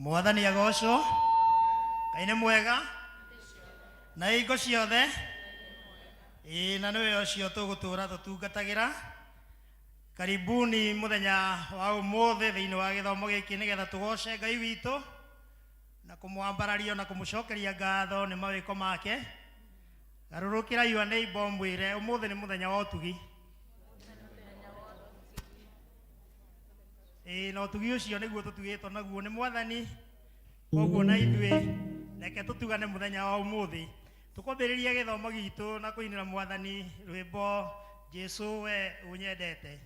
Mwathani agocwo. Ngai nĩ mwega na hingo ciothe. Ĩĩ, na nĩwe ũcio tũgũtũra tũtungatagĩra. Karibuni mũthenya wa ũmũthĩ thĩinĩ wa gĩthomo gĩkĩ, nĩgetha tũgoce Ngai witũ na kũmwambararia na kũmũcokeria ngatho nĩ mawĩko make. Garũrũkĩra your neighbor, mwĩre ũmũthĩ nĩ mũthenya wa ũtugi. Ĩĩ, na ũtugi ũcio nĩguo tũtugĩtwo naguo nĩ Mwathani. Koguo na ithuĩ reke tũtugane mũthenya wa ũmũthĩ. Tũkwambĩrĩria gĩthomo gitũ na kũinĩra Mwathani rwĩmbo Jesu we ũnyendete.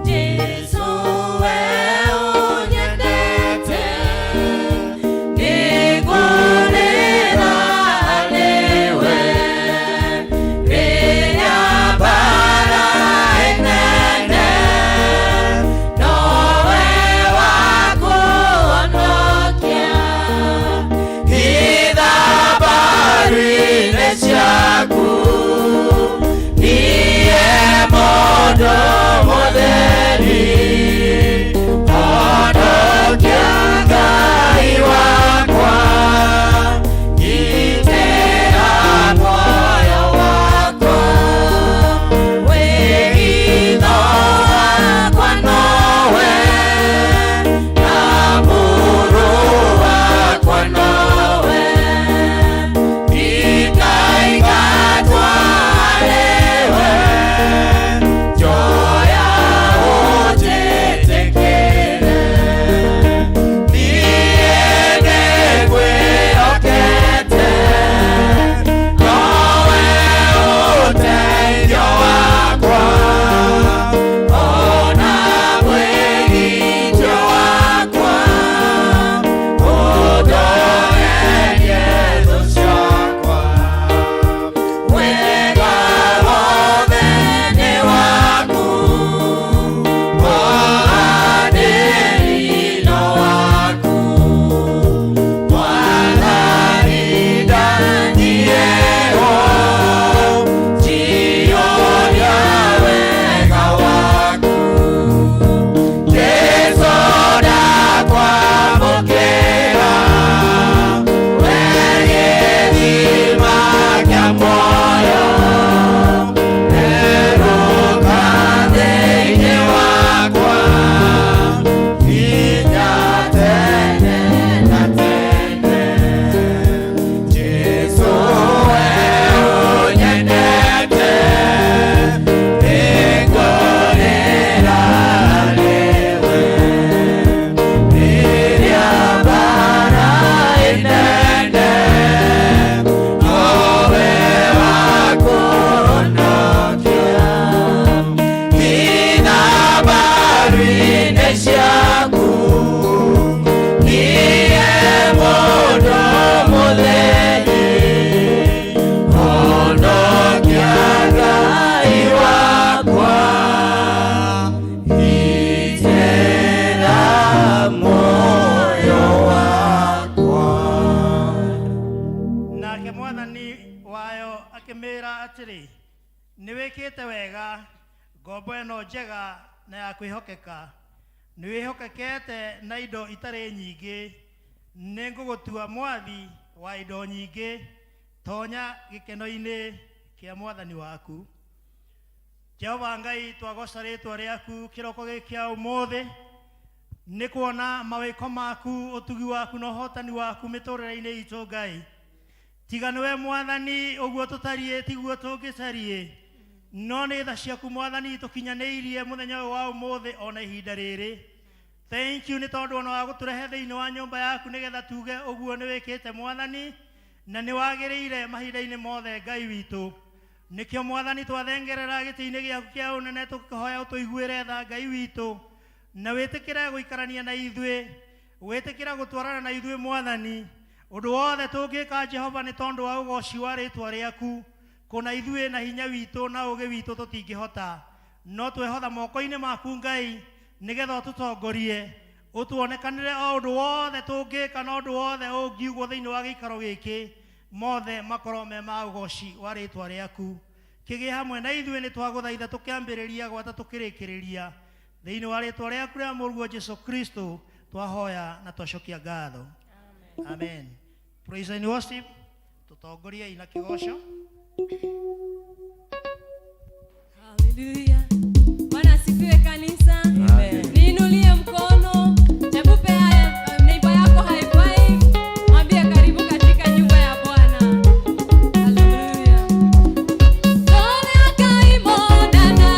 Jesu we ũnyendete, nĩngũrĩra harĩwe, rĩrĩa mbara ĩnene, nowe wa kũhonokia. Hitha mbaru-inĩ ciaku, niĩ mũndũ mũtheri, honokia Ngai wakwa, gitĩra muoyo wakwa, wĩhitho wakwa nowe, na mũrũ wakwa nowe, ndikaingatwo harĩwe, njoya ũnjĩtĩkĩre, niĩ nĩngwĩhokete, nowe ũteithio wakwa, ona mwĩgitio wakwa, ũndorerie thũ ciakwa. Wega wothe nĩ waku, mũhanĩri no waku, Mwathani ndangiĩrwo, njiyũria wega waku. Jesu ndakwamũkĩra, we gĩthima kĩa muoyo, erũka thĩinĩ wakwa, nginya tene na tene. Jesu we ũnyendete, nĩngũrĩra harĩwe, rĩrĩa mbara ĩnene, nowe wa kũhonokia. Hitha mbaru-inĩ ciaku, niĩ mũndũ mũthĩni, honokia Ngai wakwa, gitĩra muoyo wakwa. Nake mwathani wayo akĩmĩra atĩrĩ, nĩ wĩkĩte wega, ngombo ĩno njega na ya kwĩhokeka. Nĩ wĩhokekete na indo itarĩ nyingĩ, nĩ ngũgũtua mwathi wa indo nyingĩ. Tonya gĩkeno-inĩ kĩa mwathani waku. Jehova Ngai, twagoca rĩtwa rĩaku kĩroko gĩkĩ kĩa ũmũthĩ, nĩ kuona mawĩko maku, ũtugi waku na ũhotani waku mĩtũrĩre-inĩ itũ. Ngai, tiga nĩwe Mwathani, ũguo tũtariĩ tiguo tũngĩtariĩ, no nĩ tha ciaku Mwathani tũkinyanĩirie mũthenya ũyũ wa ũmũthĩ ona ihinda rĩrĩ. Thank you nĩ tondũ ona wa gũtũrehe thĩinĩ wa nyũmba yaku, nĩgetha tuge ũguo nĩ wĩkĩte Mwathani, na nĩ wagĩrĩire mahinda-inĩ mothe, Ngai witũ. Nĩkĩo Mwathani twathengerera gĩtĩ-inĩ gĩaku kĩa ũnene, tũkĩhoya ũtũiguĩre tha, Ngai witũ, na wĩtĩkĩre gũikarania na ithuĩ, wĩtĩkĩre gũtwarana na ithuĩ Mwathani. Ũndũ wothe tũngĩka, Jehova, nĩ tondũ wa ũgoci wa rĩtwa rĩaku. Kũna ithuĩ na hinya witũ na ũgĩ witũ tũtingĩhota, no twehotha moko-inĩ maku, Ngai, nĩgetha ũtũtongorie. Ũtuonekanĩre o ũndũ wothe tũngĩka na ũndũ wothe ũngiugwo thĩinĩ wa gĩikaro gĩkĩ, mothe makorwo me ma ũgoci wa rĩtwa rĩaku. Kĩgĩe hamwe na ithuĩ, nĩ twagũthaitha, tũkĩambĩrĩria gwata tũkĩrĩkĩrĩria, thĩinĩ wa rĩtwa rĩaku rĩa Mũrũguo Jesu Kristo twahoya na twacokia ngatho, amen. Praise and worship, tũtongoriei na kĩgoco. Haleluya. Bwana asifiwe, kanisa. Niinulie mkono. Hebu pea neighbor yako high five. Mwambie karibu katika nyumba ya Bwana. Haleluya. Tole kaimonana.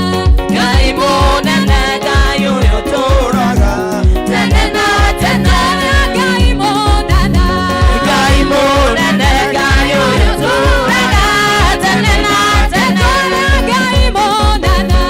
Ngai mũnene, Ngai ũrĩa ũtũũraga tene na tene. Kaimonana. Ngai mũnene, Ngai ũrĩa ũtũũraga tene na tene. Kaimonana.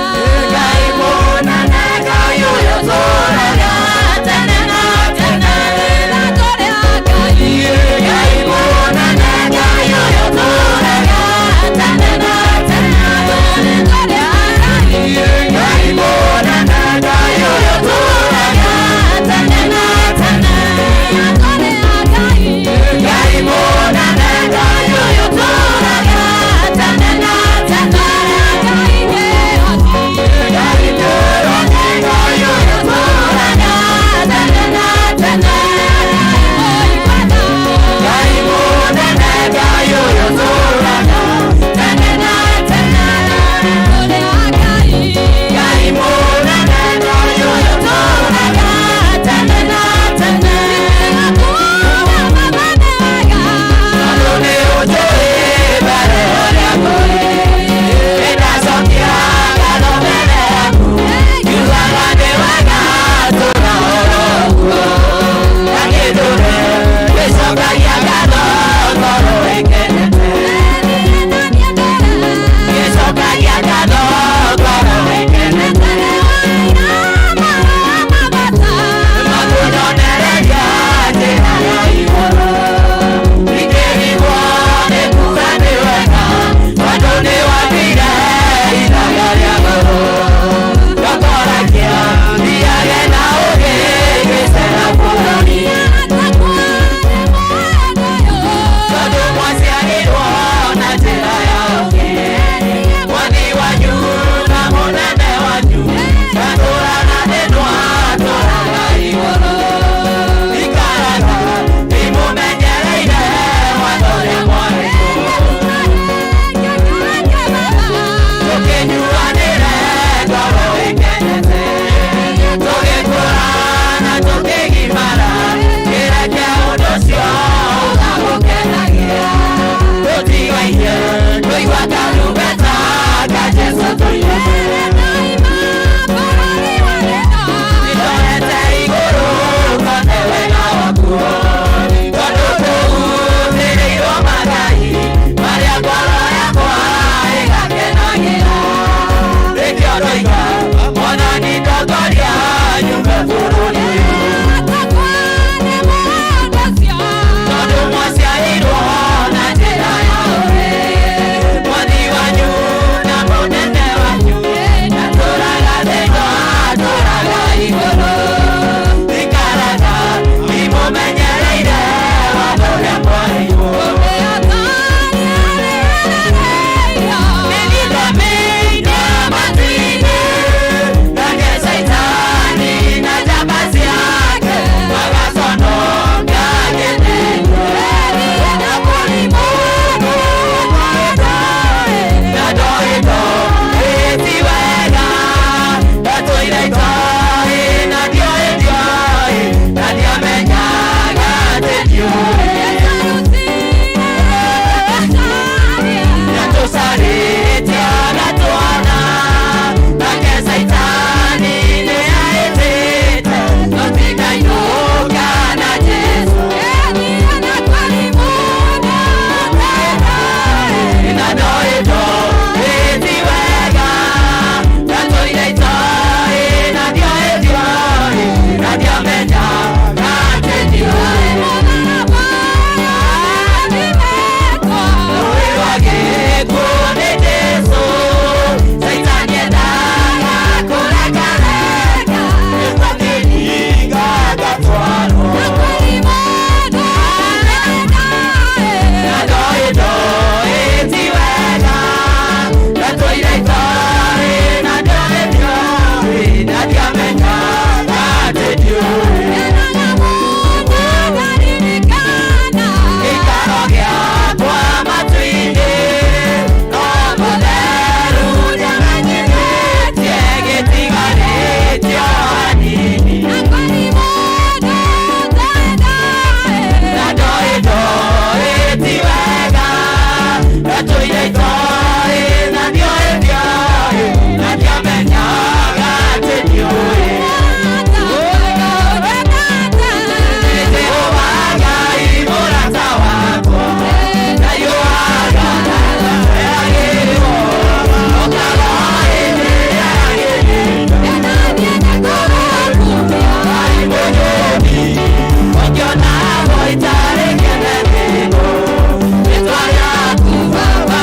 Ndatũire itoĩ na ndioĩ ndioĩ na ndiamenyaga atĩ ndiũĩ. Jehova Ngai mũrata wakwa, Ngai wa ndayagĩrwo, okaga hĩndĩ ĩrĩa yagĩrĩire. Ngai mũnyũmbi, ũngĩonagwo itarĩ kĩene nĩguo, rĩĩtwa rĩaku Baba.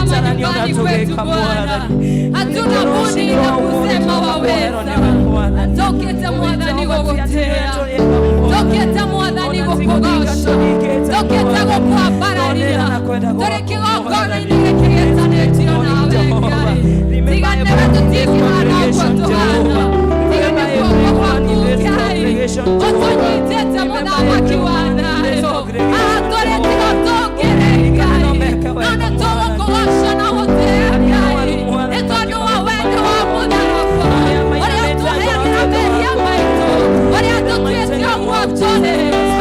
kama nyumbani kwetu Bwana, hatuna budi ila kusema waweza. Tokete mwathani gũgũtĩĩa, tokete mwathani gũkũgoca, tokete gũkwambararia, tũrĩ kĩgongona-inĩ gĩkĩ gĩtanĩtio nawe Ngai. Tiga nĩwe tũtingĩhana ũguo tũhana, tiga nĩ guoko gwaku Ngai ũtũnyitĩte mũthamaki wa thayũ. Haha tũrĩ tigo tũngĩrĩ Ngai, no nĩ tũgũkũgoca na gũtĩĩa Ngai, nĩ tondũ wa wendo wa mũtharaba ũrĩa ũtũheagĩra mehia maitũ, ũrĩa tũtuĩte ũguo tũrĩ,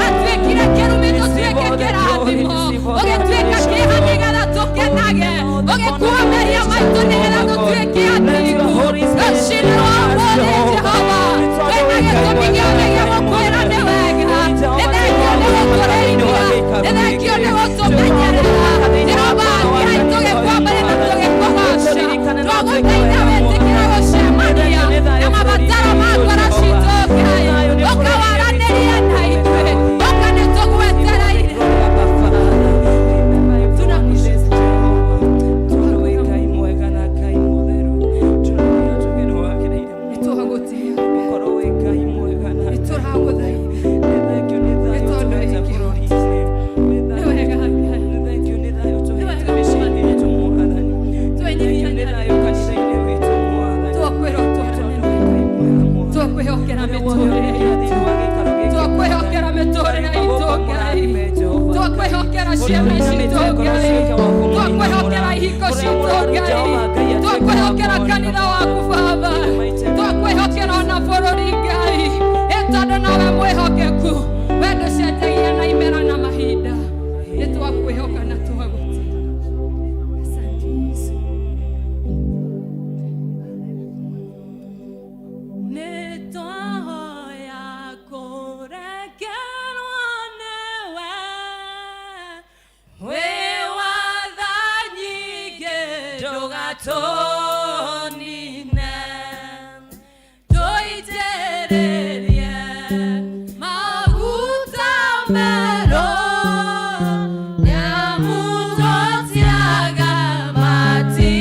atuĩkire kĩrumi tũtuĩke kĩrathimo, ũgĩtuĩka kĩeha nĩgetha tũkenage, ũgĩkua mehia maitũ nĩgetha tũtuĩke athingu. Rũcinĩ rwa ũmũthĩ Jehova, twĩna gĩtũmi gĩothe gĩa gũkwĩra nĩ wega, nĩ thengio nĩ gũtũrĩithia, nĩ thengio nĩ gũtũmenyerera. Jehova Ngai, tũgĩkwambaria na tũgĩkũgoca, twagũthaitha wĩtĩkĩre gũcemania na mabataro ma ngoro citũ Ngai, ũkawaranĩrie na ithuĩ, ũka nĩ tũgwetereire. Nĩ twagũtĩĩa, nĩ tũragũthaitha, nĩ tondũ wĩ kĩhooto. Nĩ wega Ngai, nĩ wega twenyihia twakwĩra ũtwaranĩre, twakwĩhokera mĩtũrĩre itũ, twakwĩhokera mĩtũrĩre itũ Ngai, twakwĩhokera ciana citũ Ngai, twakwĩhokera ihiko citũ Ngai, twakwĩhokera kanitha waku Baba, twakwĩhokera ona bũrũri Ngai, ĩ tondũ nowe mwĩhokeku, we ndũcenjagia na imera na mahinda, nĩ twakwĩhoka na twagũtĩĩa. Asante Yesu. Nĩtwahoya kũrekerwo nĩwe, wĩ watha nyingĩ ndũgatũnine, tũitĩrĩrie maguta merũ, nyamu tũtiaga matigari.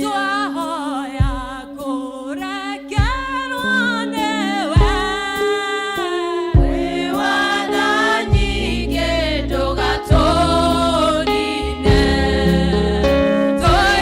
Nĩtwahoya kũrekerwo nĩwe, wĩ watha nyingĩ ndũgatũnine, tũitĩrĩrie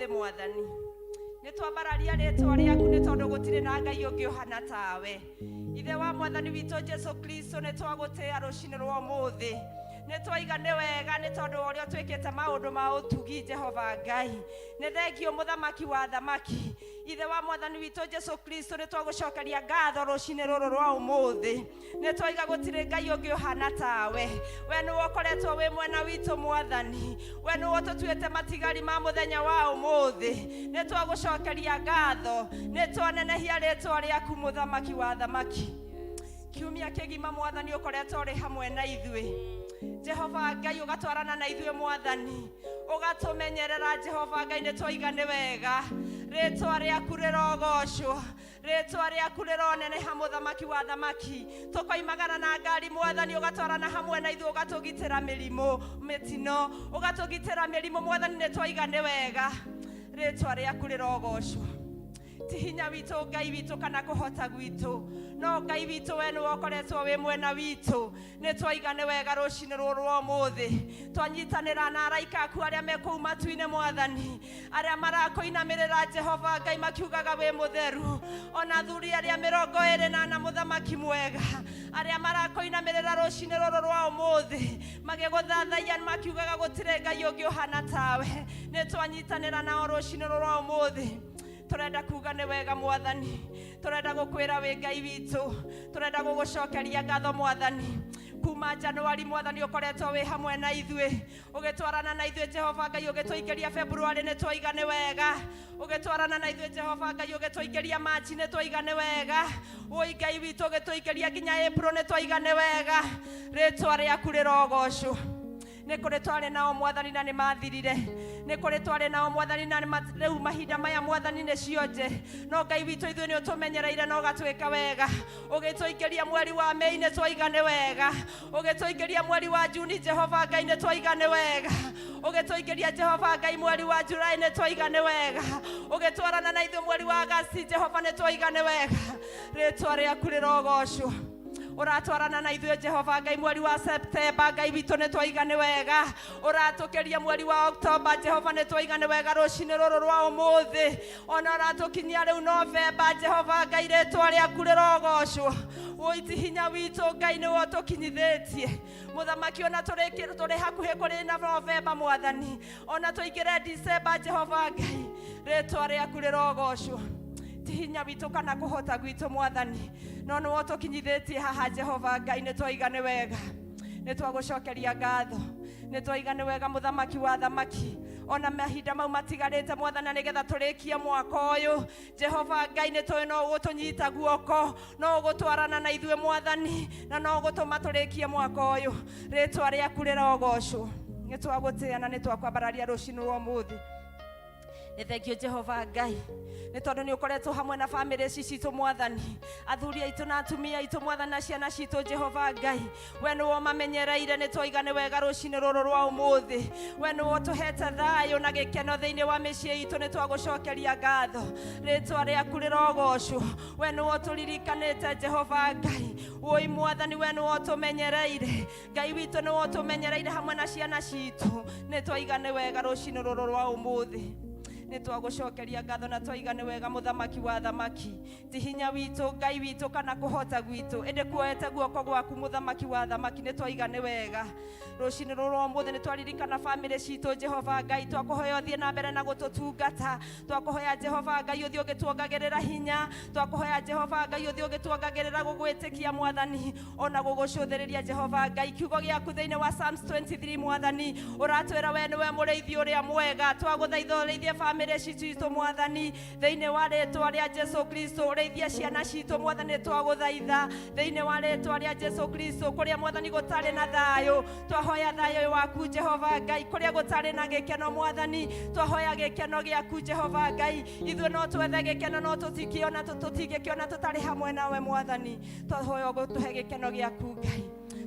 Ũmũthĩ Mwathani nĩ twambararia rĩtwa rĩaku, nĩ tondũ gũtirĩ na Ngai ũngĩ ũhana tawe. Ithe wa Mwathani witũ Jesu Kristo, nĩ twagũtĩĩa rũcinĩ rwa ũmũthĩ. Nĩ twaiga nĩ wega, nĩ tondũ wa ũrĩa ũtwĩkĩte maũndũ ma ũtugi. Jehova Ngai, nĩ thengio, Mũthamaki wa thamaki. Ithe wa Mwathani witũ Jesu Kristo, nĩ twagũcokeria ngatho rũcinĩ rũrũ rwa ũmũthĩ. Nĩ twaiga gũtirĩ Ngai ũngĩ ũhana tawe. We nĩwe ũkoretwo wĩ mwena witũ, Mwathani. We nĩwe ũtũtuĩte matigari ma mũthenya wa ũmũthĩ. Nĩ twagũcokeria ngatho, nĩ twanenehia rĩtwa rĩaku, Mũthamaki wa thamaki. Kiumia kĩgima, Mwathani, ũkoretwo ũrĩ hamwe na ithuĩ. Jehova Ngai, ũgatwarana na ithuĩ, Mwathani, ũgatũmenyerera. Jehova Ngai, nĩ twaiga nĩ wega. Rĩtwa rĩaku rĩrogocwo, rĩtwa rĩaku rĩroneneha, Mũthamaki wa thamaki. Tũkoimagara na ngari, Mwathani, ũgatwarana hamwe na ithuĩ, ũgatũgitĩra mĩrimũ mĩtino, ũgatũgitĩra mĩrimũ. Mwathani, nĩ twaiga nĩ wega. Rĩtwa rĩaku rĩrogocwo. Ti hinya witũ, Ngai witũ, kana kũhota gwitũ, no Ngai witũ, we nĩwe ũkoretwo wĩ mwena witũ. Nĩ twaiga nĩ wega rũcinĩ rũrũ rwa ũmũthĩ. Twanyitanĩra na araika aku arĩa me kũu matu-inĩ, Mwathani, arĩa marakũinamĩrĩra, Jehova Ngai, makiugaga wĩ mũtheru, ona athuri arĩa 24, Mũthamaki mwega, arĩa marakũinamĩrĩra rũcinĩ rũrũ rwa ũmũthĩ magĩgũthathaiya, makiugaga gũtirĩ Ngai ũngĩ ũhana tawe. Nĩ twanyitanĩra nao rũcinĩ rũrũ rwa ũmũthĩ. Tũrenda kuga nĩ wega, Mwathani. Tũrenda gũkwĩra wĩ Ngai witũ. Tũrenda gũgũcokeria ngatho, Mwathani. Kuma Januari, Mwathani, ũkoretwo wĩ hamwe na ithuĩ, ũgĩtwarana na ithuĩ. Jehova Ngai, ũgĩtũingĩria February, nĩ twaiga nĩ wega. Ũgĩtwarana na ithuĩ, Jehova Ngai, ũgĩtũingĩria Machi, nĩ twaiga nĩ wega. Woi Ngai witũ, ũgĩtũingĩria nginya April, nĩ twaiga nĩ wega. Rĩtwa rĩaku rĩrogocwo. Nĩ kũrĩ twarĩ nao, Mwathani, na nĩ mathirire. Nĩ kũrĩ twarĩ nao, Mwathani, na rĩu mahinda maya, Mwathani, nĩ cionje. No Ngai witũ, ithuĩ nĩ ũtũmenyereire na ũgatwĩka wega. Ũgĩtũingĩria mweri wa Mei, nĩ twaiga nĩ wega. Ũgĩtũingĩria mweri wa Juni, Jehova Ngai, nĩ twaiga nĩ wega. Ũgĩtũingĩria, Jehova Ngai, mweri wa Julai, nĩ twaiga nĩ wega. Ũgĩtwarana na ithuĩ mweri wa Agasti, Jehova, nĩ twaiga nĩ wega. Rĩtwa rĩaku rĩrogocwo. Ũratwarana na ithuĩ, Jehova Ngai, mweri wa Septemba. Ngai witũ, nĩ twaiga nĩ wega. Ũratũkĩria mweri wa Oktoba, Jehova, nĩ twaiga nĩ wega rũcinĩ rũrũ rwa ũmũthĩ. Ona ũratũkinyia rĩu Novemba, Jehova Ngai, rĩtwa rĩaku rĩrogocwo. Wũiti hinya witũ, Ngai, nĩwe ũtũkinyithĩtie, Mũthamaki. Ona tũrĩ hakuhĩ kũrĩ na Novemba, Mwathani, ona tũingĩre Disemba, Jehova Ngai, rĩtwa rĩaku rĩrogocwo. Ti hinya witũ kana kũhota gwitũ, Mwathani, no nĩwe ũtũkinyithĩtie haha. Jehova Ngai, nĩ twaiga nĩ wega. Nĩ twagũcokeria ngatho. Nĩ twaiga nĩ wega, Mũthamaki wa thamaki. Ona mahinda mau matigarĩte, Mwathani, nĩgetha tũrĩkie mwaka ũyũ, Jehova Ngai, nĩ tũĩ no ũgũtũnyita guoko, no ũgũtwarana na ithuĩ, Mwathani, na no ũgũtũma tũrĩkie mwaka ũyũ. Rĩtwa rĩaku rĩrogocwo. Nĩ twagũtĩĩa na nĩ twakwambararia rũcinĩ rwa ũmũthĩ. Nĩ thengio, Jehova Ngai, nĩ tondũ nĩ ũkoretwo hamwe na bamĩrĩ ici citũ, Mwathani, athuri aitũ na atumia aitũ, Mwathani, na ciana citũ. Jehova Ngai, we nĩwe ũmamenyereire. Nĩ twaiga nĩ wega rũcinĩ rũrũ rwa ũmũthĩ. We nĩwe ũtũhete thayũ na gĩkeno thĩinĩ wa mĩciĩ itũ. Nĩ twagũcokeria ngatho. Rĩtwa rĩaku rĩrogocwo. We nĩwe ũtũririkanĩte, Jehova Ngai. Woi Mwathani, we nĩwe ũtũmenyereire. Ngai witũ, nĩwe ũtũmenyereire hamwe na ciana citũ. Nĩ twaiga nĩ wega rũcinĩ rũrũ rwa ũmũthĩ. Nĩ twagũcokeria ngatho na twaiga nĩ wega, Mũthamaki wa thamaki. Ti hinya witũ, Ngai witũ, kana kũhota gwitũ, ĩndĩ kuoete guoko gwaku, Mũthamaki wa thamaki. Nĩ twaiga nĩ wega rũcinĩ rũrũ rwa ũmũthĩ. Nĩ twaririkana bamĩrĩ citũ, Jehova Ngai. Twakũhoya ũthiĩ na mbere na gũtũtungata. Twakũhoya, Jehova Ngai, ũthiĩ ũgĩtuongagĩrĩra hinya. Twakũhoya, Jehova Ngai, ũthiĩ ũgĩtuongagĩrĩra gũgwĩtĩkia, Mwathani, ona gũgũcũthĩrĩria, Jehova Ngai. Kiugo gĩaku thĩinĩ wa Psalms 23, Mwathani, ũratwĩra we nĩwe mũrĩithi ũrĩa mwega. Twagũthaitha ũrĩithie bamĩrĩ citũ, Mwathani, thĩinĩ wa rĩtwa rĩa Jesu Kristo. Ũrĩithie ciana citũ, Mwathani. Twagũthaitha thĩinĩ wa rĩtwa rĩa Jesu Kristo. Kũrĩa, Mwathani, gũtarĩ na thayũ, twahoya thayũ waku, Jehova Ngai. Kũrĩa gũtarĩ na gĩkeno, Mwathani, twahoya gĩkeno gĩaku, Jehova Ngai. Ithuĩ no twethe gĩkeno, no tũtikĩona, tũtingĩkĩona tũtarĩ hamwe nawe, Mwathani. Twahoya ũgũtũhe gĩkeno gĩaku, Ngai.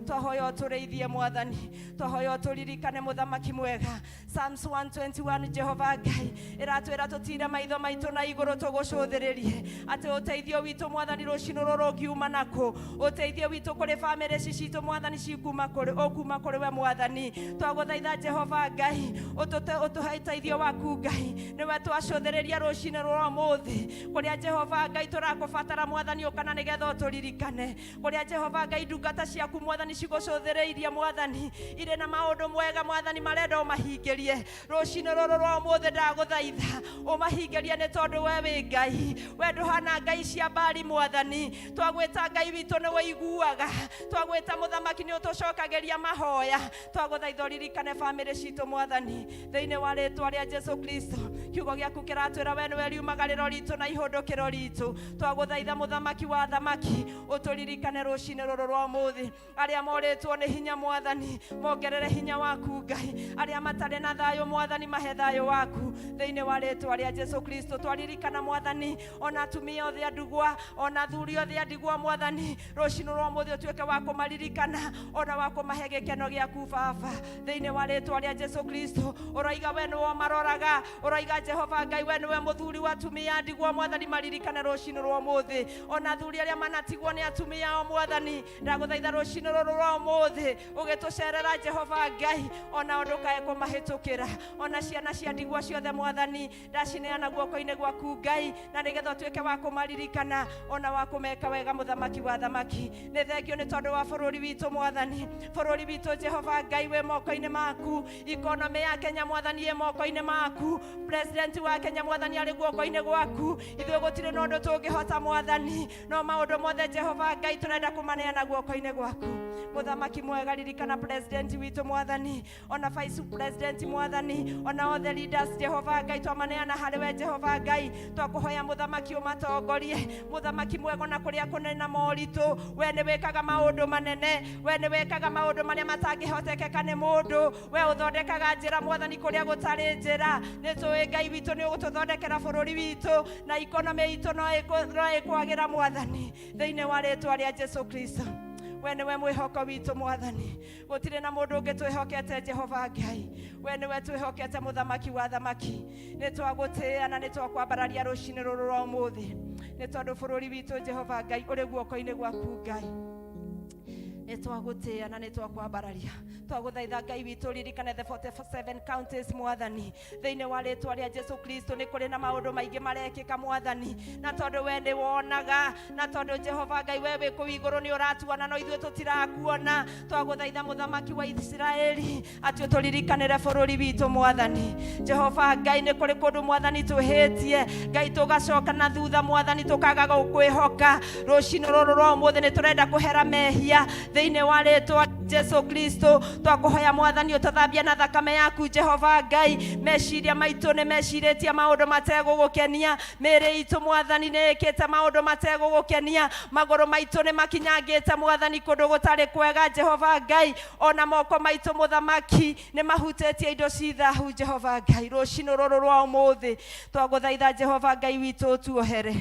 Twahoya ũtũrĩithie Mwathani, twahoya ũtũririkane Mũthamaki mwega. Psalms 121, Jehova Ngai ĩratwĩra tũtire maitho maitũ na igũrũ tũgũcũthĩrĩrie atĩ ũteithio witũ Mwathani rũcinũ rũrũ ũngiuma nakũ. Ũteithio witũ kũrĩ bamĩrĩ ici citũ Mwathani cikuma kũrĩ, ũkuma kũrĩ we Mwathani. Twagũthaitha Jehova Ngai ũtũhe ũteithio waku Ngai, nĩwe twacũthĩrĩria rũcinĩ rwa ũmũthĩ. Kũrĩa Jehova Ngai tũrakũbatara Mwathani, ũkana nĩgetha ũtũririkane. Kũrĩa Jehova Ngai ndungata ciaku Mwathani cigũcũthĩrĩirie Mwathani, irĩ na maũndũ mwega Mwathani marenda ũmahingĩrie rũcinĩ rũrũ rwa ũmũthĩ. Ndagũthaitha ũmahingĩrie, nĩ tondũ we wĩ Ngai, we ndũhana ngai cia Mbari Mwathani. Twagwĩta Ngai witũ nĩ wĩiguaga, twagwĩta Mũthamaki nĩ ũtũcokagĩria mahoya. Twagũthaitha ũririkane bamĩrĩ citũ Mwathani, thĩinĩ wa rĩtwa rĩa Jesu Kristo. Kiugo gĩaku kĩratwĩra we nĩwe riumagarĩro ritũ na ihũndũkĩro ritũ. Twagũthaitha Mũthamaki wa thamaki ũtũririkane rũcinĩ rũrũ rwa ũmũthĩ. Arĩa morĩtwo nĩ hinya Mwathani, mongerere hinya waku Ngai. Arĩa matarĩ na thayũ Mwathani, mahe thayũ waku thĩinĩ wa rĩtwa rĩa Jesu Kristo. Twaririkana Mwathani ona atumia othe a ndigwa, ona athuri othe a ndigwa Mwathani, rũcinĩ rwa ũmũthĩ ũtuĩke wa kũmaririkana ona wa kũmahe gĩkeno gĩaku Baba, thĩinĩ wa rĩtwa rĩa Jesu Kristo. Ũroiga we nĩwe ũmaroraga, ũroiga Jehova Ngai we nĩwe mũthuri wa atumia a ndigwa Mwathani, maririkane rũcinĩ rwa ũmũthĩ. Ona athuri arĩa manatigwo nĩ atumia ao Mwathani, ndagũthaitha rũcinĩ rũrũ rwa ũmũthĩ ũgĩtũcerera Jehova Ngai, ona ndũkae kũmahĩtũkĩra. Ona ciana cia ndigwa ciothe Mwathani, ndacineana guoko-inĩ gwaku Ngai, na nĩgetha ũtuĩke wa kũmaririkana ona wa kũmeka wega Mũthamaki wa thamaki. Nĩ thengio nĩ tondũ wa bũrũri witũ Mwathani. Bũrũri witũ Jehova Ngai wĩ moko-inĩ maku. Ikonomĩ ya Kenya Mwathani ĩ moko-inĩ maku. President wa Kenya Mwathani arĩ guoko-inĩ gwaku. Ithuĩ gũtirĩ na ũndũ tũngĩhota Mwathani, no maũndũ mothe Jehova Ngai tũrenda kũmaneana guoko-inĩ gwaku. Mũthamaki mwega, ririkana president witũ Mwathani, ona vice president Mwathani, ona othe leaders Jehova Ngai twamaneana harĩ we Jehova Ngai. Twakũhoya Mũthamaki ũmatongorie. Mũthamaki mwega, ona kũrĩa kũnene na moritũ, we nĩ wĩkaga maũndũ manene, we nĩ wĩkaga maũndũ marĩa matangĩhotekeka nĩ mũndũ. We ũthondekaga njĩra Mwathani kũrĩa gũtarĩ njĩra. Nĩ tũĩ Ngai witũ nĩ ũgũtũthondekera bũrũri witũ na ikonomĩ itũ no ĩkwagĩra Mwathani, thĩinĩ wa rĩtwa rĩa Jesu Kristo. We nĩwe mwĩhoko witũ Mwathani, gũtirĩ na mũndũ ũngĩ twĩhokete Jehova Ngai, we nĩwe twĩhokete Mũthamaki wa thamaki. Nĩ twagũtĩĩa na nĩ twakwambararia rũcinĩ rũrũ rwa ũmũthĩ, nĩ tondũ bũrũri witũ Jehova Ngai ũrĩ guoko-inĩ gwaku Ngai. Nĩ twagũtĩĩa na nĩ twakwambararia. Twagũthaitha Ngai witũ ririkane the 47 counties Mwathani, thĩinĩ wa rĩtwa rĩa Jesu Kristo. Nĩ kũrĩ na maũndũ maingĩ marekĩka Mwathani, na tondũ we nĩ wonaga, na tondũ Jehova Ngai we wĩ kũu igũrũ nĩ ũratuona no ithuĩ tũtirakuona, twagũthaitha Mũthamaki wa Isiraeli atĩ ũtũririkanĩre bũrũri witũ Mwathani. Jehova Ngai, nĩ kũrĩ kũndũ Mwathani twĩhĩtie Ngai, tũgacoka na thutha Mwathani, tũkaga gũkwĩhoka. Rũcinĩ rũrũ rwa ũmũthĩ nĩ tũrenda kũhera mehia thĩinĩ wa rĩtwa Jesu Kristo. Twakũhoya Mwathani ũtũthambie na thakame yaku Jehova Ngai. Meciria maitũ nĩ mecirĩtie maũndũ mategũgũkenia, mĩĩrĩ itũ Mwathani nĩ ĩkĩte maũndũ mategũgũkenia, magũrũ maitũ nĩ makinyangĩte Mwathani kũndũ gũtarĩ kwega Jehova Ngai, ona moko maitũ Mũthamaki nĩ mahutĩtie indo ci thahu Jehova Ngai. Rũcinĩ rũrũ rwa ũmũthĩ twagũthaitha Jehova Ngai witũ ũtuohere,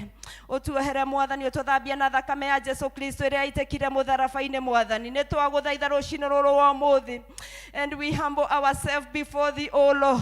ũtuohere Mwathani, ũtũthambie na thakame ya Jesu Kristo ĩrĩa yaitĩkire mũtharaba-inĩ Mwathani. Nĩ twagũthaitha rũcinĩ rũrũ rwa ũmũthĩ, and we humble ourselves before thee, O Lord,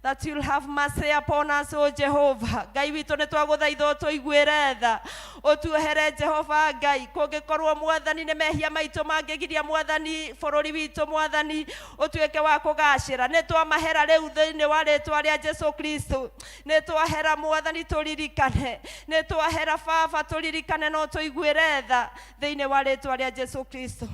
that you'll have mercy upon us, O Jehovah. Ngai witũ, nĩ twagũthaitha ũtũiguĩre tha, ũtuohere Jehova Ngai. Kũngĩkorwo Mwathani nĩ mehia maitũ mangĩgiria Mwathani bũrũri witũ Mwathani ũtuĩke wa kũgacĩra, nĩ twamahera rĩu thĩinĩ wa rĩtwa rĩa Jesu Kristo. Nĩ twahera Mwathani, tũririkane. Nĩ twahera Baba, tũririkane no tũiguĩre tha thĩinĩ wa rĩtwa rĩa Jesu Kristo.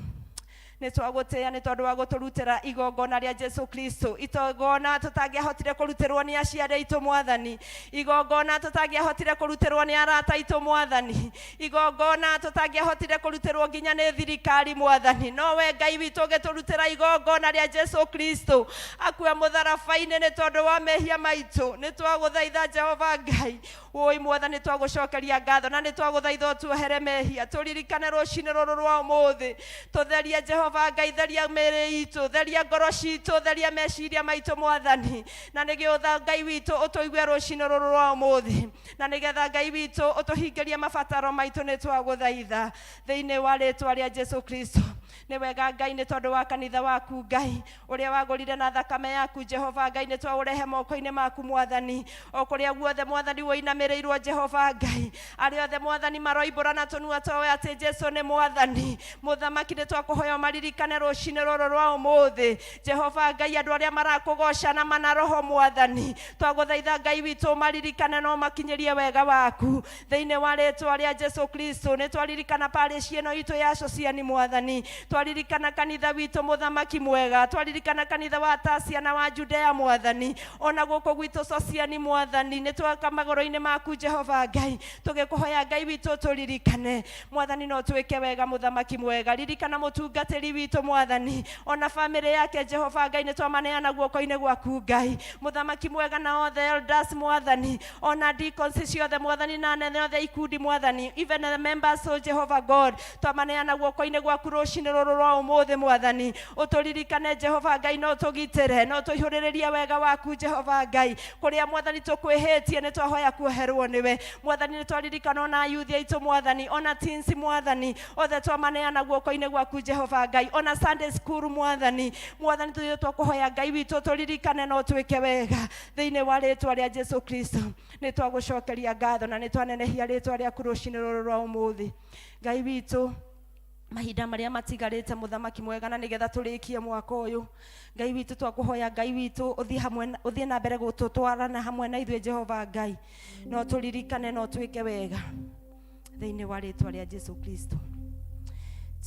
Nĩ twagũtĩĩa nĩ tondũ wa gũtũrutĩra igongona rĩa Jesu Kristo, igongona tũtangĩahotire kũrutĩrwo nĩ aciari aitũ Mwathani, igongona tũtangĩahotire kũrutĩrwo nĩ arata aitũ Mwathani, igongona tũtangĩahotire kũrutĩrwo nginya nĩ thirikari Mwathani. No we Ngai witũ ũgĩtũrutĩra igongona rĩa Jesu Kristo akue mũtharaba-inĩ nĩ tondũ wa mehia maitũ. Nĩ twagũthaitha Jehova Ngai, wũi Mwathani, twagũcokeria ngatho na nĩ twagũthaitha ũtuohere mehia. Tũririkane rũcinĩ rũrũ rwa ũmũthĩ, tũtherie Jehova. Jehova Ngai, theria mĩĩrĩ itũ, theria ngoro citũ, theria meciria maitũ Mwathani, na nĩgetha Ngai witũ ũtũigue rũcinĩ rũrũ rwa ũmũthĩ, na nĩgetha Ngai witũ ũtũhingĩrie mabataro maitũ. Nĩ twagũthaitha thĩinĩ wa rĩtwa rĩa Jesu Kristo. Nĩ wega Ngai, nĩ tondũ wa kanitha waku Ngai ũrĩa wagũrire na thakame yaku. Jehova Ngai, nĩ twaũrehe moko-inĩ maku Mwathani, o kũrĩa guothe Mwathani woinamĩrĩirwo. Jehova Ngai, arĩa othe Mwathani maroimbũra na tũnua twao atĩ Jesu nĩ Mwathani, Mũthamaki, nĩ twakũhoya maririkane rũcinĩ rũrũ rwa ũmũthĩ. Jehova Ngai, andũ arĩa marakũgoca na mana roho Mwathani, twagũthaitha Ngai witũ maririkane no makinyĩrie wega waku thĩinĩ wa rĩtwa rĩa Jesu Kristo. Nĩ twaririkana parish ĩno itũ ya Sociani Mwathani, twaririkana kanitha witũ Mũthamaki mwega, twaririkana kanitha wa Tasia na wa Judea Mwathani, ona gũkũ gwitũ Sociani Mwathani, nĩ twaka magũrũ-inĩ maku Jehova Ngai, tũgĩkũhoya Ngai witũ tũririkane Mwathani, no twĩke wega. Mũthamaki mwega, ririkana mũtungatĩri witũ Mwathani, ona famĩlĩ yake. Jehova Ngai, nĩ twamaneana guoko-inĩ gwaku Ngai. Mũthamaki mwega, na othe elders Mwathani, ona deacons ciothe Mwathani, na anene othe ikundi Mwathani, even the members of Jehovah God, twamaneana guoko-inĩ gwaku rũcinĩ rũrũ rwa ũmũthĩ Mwathani. Ũtũririkane Jehova Ngai, no tũgitĩre, no tũihũrĩrĩrie wega waku Jehova Ngai. Kũrĩa Mwathani tũkwĩhĩtie, nĩ twahoya kuoherwo nĩwe Mwathani. Nĩ twaririkana ona ayuthi aitũ Mwathani, ona teens Mwathani, othe twamaneana guoko-inĩ gwaku Jehova Ngai, ona Sunday school Mwathani. Mwathani, tũthiĩ twakũhoya Ngai witũ tũririkane no twĩke wega thĩinĩ wa rĩtwa rĩa Jesu Kristo. Nĩ twagũcokeria ngatho na nĩ twanenehia rĩtwa rĩaku rũcinĩ rũrũ rwa ũmũthĩ, Ngai witũ. Mahinda marĩa matigarĩte, Mũthamaki mwega, na nĩgetha tũrĩkie mwaka ũyũ, Ngai witũ, twakũhoya Ngai witũ ũthiĩ hamwe ũthiĩ na mbere gũtũtwarana hamwe na ithuĩ. Jehova Ngai, no tũririkane, no twĩke wega thĩinĩ wa rĩtwa rĩa Jesu Kristo.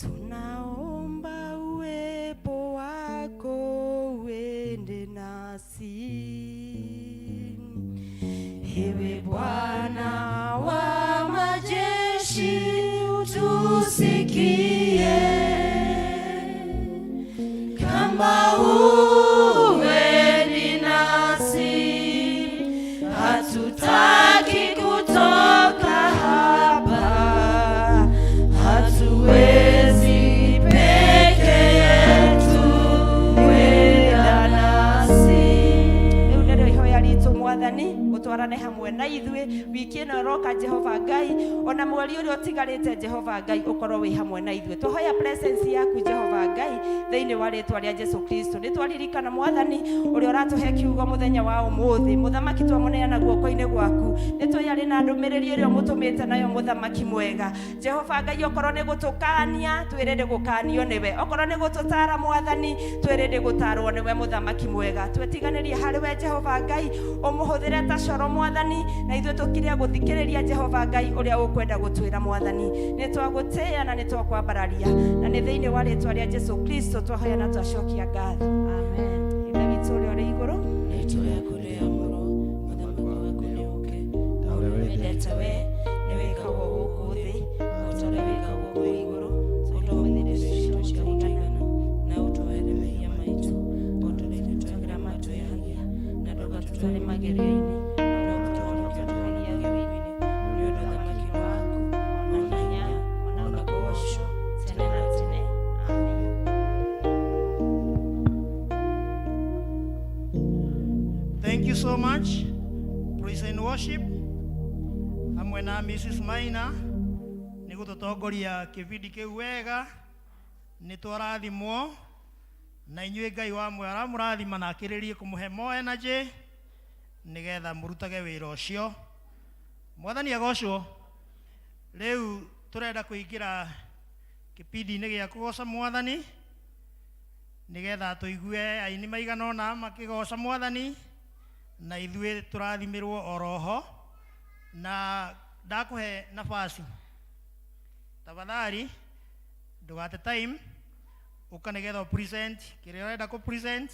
Tunaomba uwepo wako uende nasi. Ewe Bwana wa majeshi, utusikie. Kama huendi nasi, hatutaki kutoka hapa, hatuwezi peke yetu, wenda nasi. Rĩu nĩrĩo ihoya ritũ Mwathani, ũtwarane hamwe na ithuĩ wiki ĩno ĩroka. Jehova Ngai, ona mweri ũrĩa ũtigarĩte, Jehova Ngai, ũkorwo wĩ hamwe na ithuĩ. Twahoya presence yaku Jehova Ngai thĩinĩ wa rĩtwa rĩa Jesu Kristo. Nĩ twaririkana Mwathani ũrĩa ũratũhe kiugo mũthenya wa ũmũthĩ. Mũthamaki, twamũneana guoko-inĩ gwaku. Nĩ tũĩ arĩ na ndũmĩrĩri ĩrĩa ũmũtũmĩte nayo. Mũthamaki mwega Jehova Ngai, okorwo nĩ gũtũkania, twĩrĩ nĩ gũkanio nĩwe. Okorwo nĩ gũtũtara Mwathani, twĩrĩ nĩ gũtarwo nĩwe. Mũthamaki mwega, twĩtiganĩrie harĩ we Jehova Ngai, ũmũhũthĩre ta coro Mwathani, na ithuĩ tũkire gũthikĩrĩria Jehova Ngai ũrĩa ũkwenda gũtwĩra. Mwathani, nĩ twagũtĩĩa na nĩ twakwambararia, na nĩ thĩinĩ wa rĩtwa rĩa Jesu Kristo twahoya na twacokia ngatho, amen. Ithe witũ ũrĩa ũrĩ igũrũ, Rĩĩtwa rĩaku rĩamũrwo, ũthamaki waku nĩũke, ta ũrĩa wendete we nĩ wĩkagwo gũkũ thĩ o ta ũrĩa wĩkagwo kũu igũrũ. Ũtũhe irio citũ cia gũtũigana, na ũtuohere mehia maitũ o ta ũrĩa ithuĩ tuohagĩra matwĩhagia, na ndũgatũtware magerio-inĩ, no ũtũhonokie ũtũhonokie ũũru-inĩ, nĩ ũndũ ũthamaki nĩ waku, ona hinya, ona kũgoocwo tene na tene. Amen. Thank you so much. Praise and worship. Hamwe na Mrs. Maina nĩ gũtũtongoria kĩbindi kĩu wega. Nĩ twarathimwo na inyuĩ. Ngai wa muoyo aramũrathima na akĩrĩrie kũmũhe more energy nĩgetha mũrutage wĩra ũcio. Mwathani agocwo. Rĩu tũrenda kũingĩra kĩbindi-inĩ gĩa kũgoca Mwathani nĩgetha tũigue aini maigana ũna makĩgoca Mwathani na ithuĩ tũrathimirwo oroho. Na ndakũhe nafasi, tafadhali ndũgate time, ũka nĩgetha present kĩrĩa ũrenda kũ present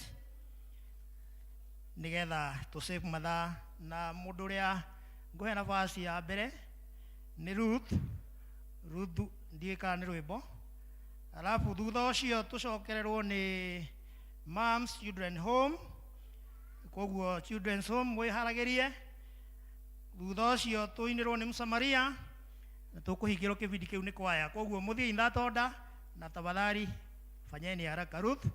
nĩgetha tũ save mathaa. Na mũndũ ũrĩa ngũhe nafasi ya mbere nĩ Ruth. Ruth, ndiũĩ kana nĩ rwĩmbo, alafu thutha ũcio tũcokererwo nĩ Moms Children Home. Koguo Children's Home mwĩharagĩrie. Thutha ũcio tũinĩrwo nĩ Msamaria na tũkũhingĩrwo kĩbindi kĩu nĩ kwaya. Koguo mũthiĩ in that order, na tafadhali. Fanyeni haraka. Ruth.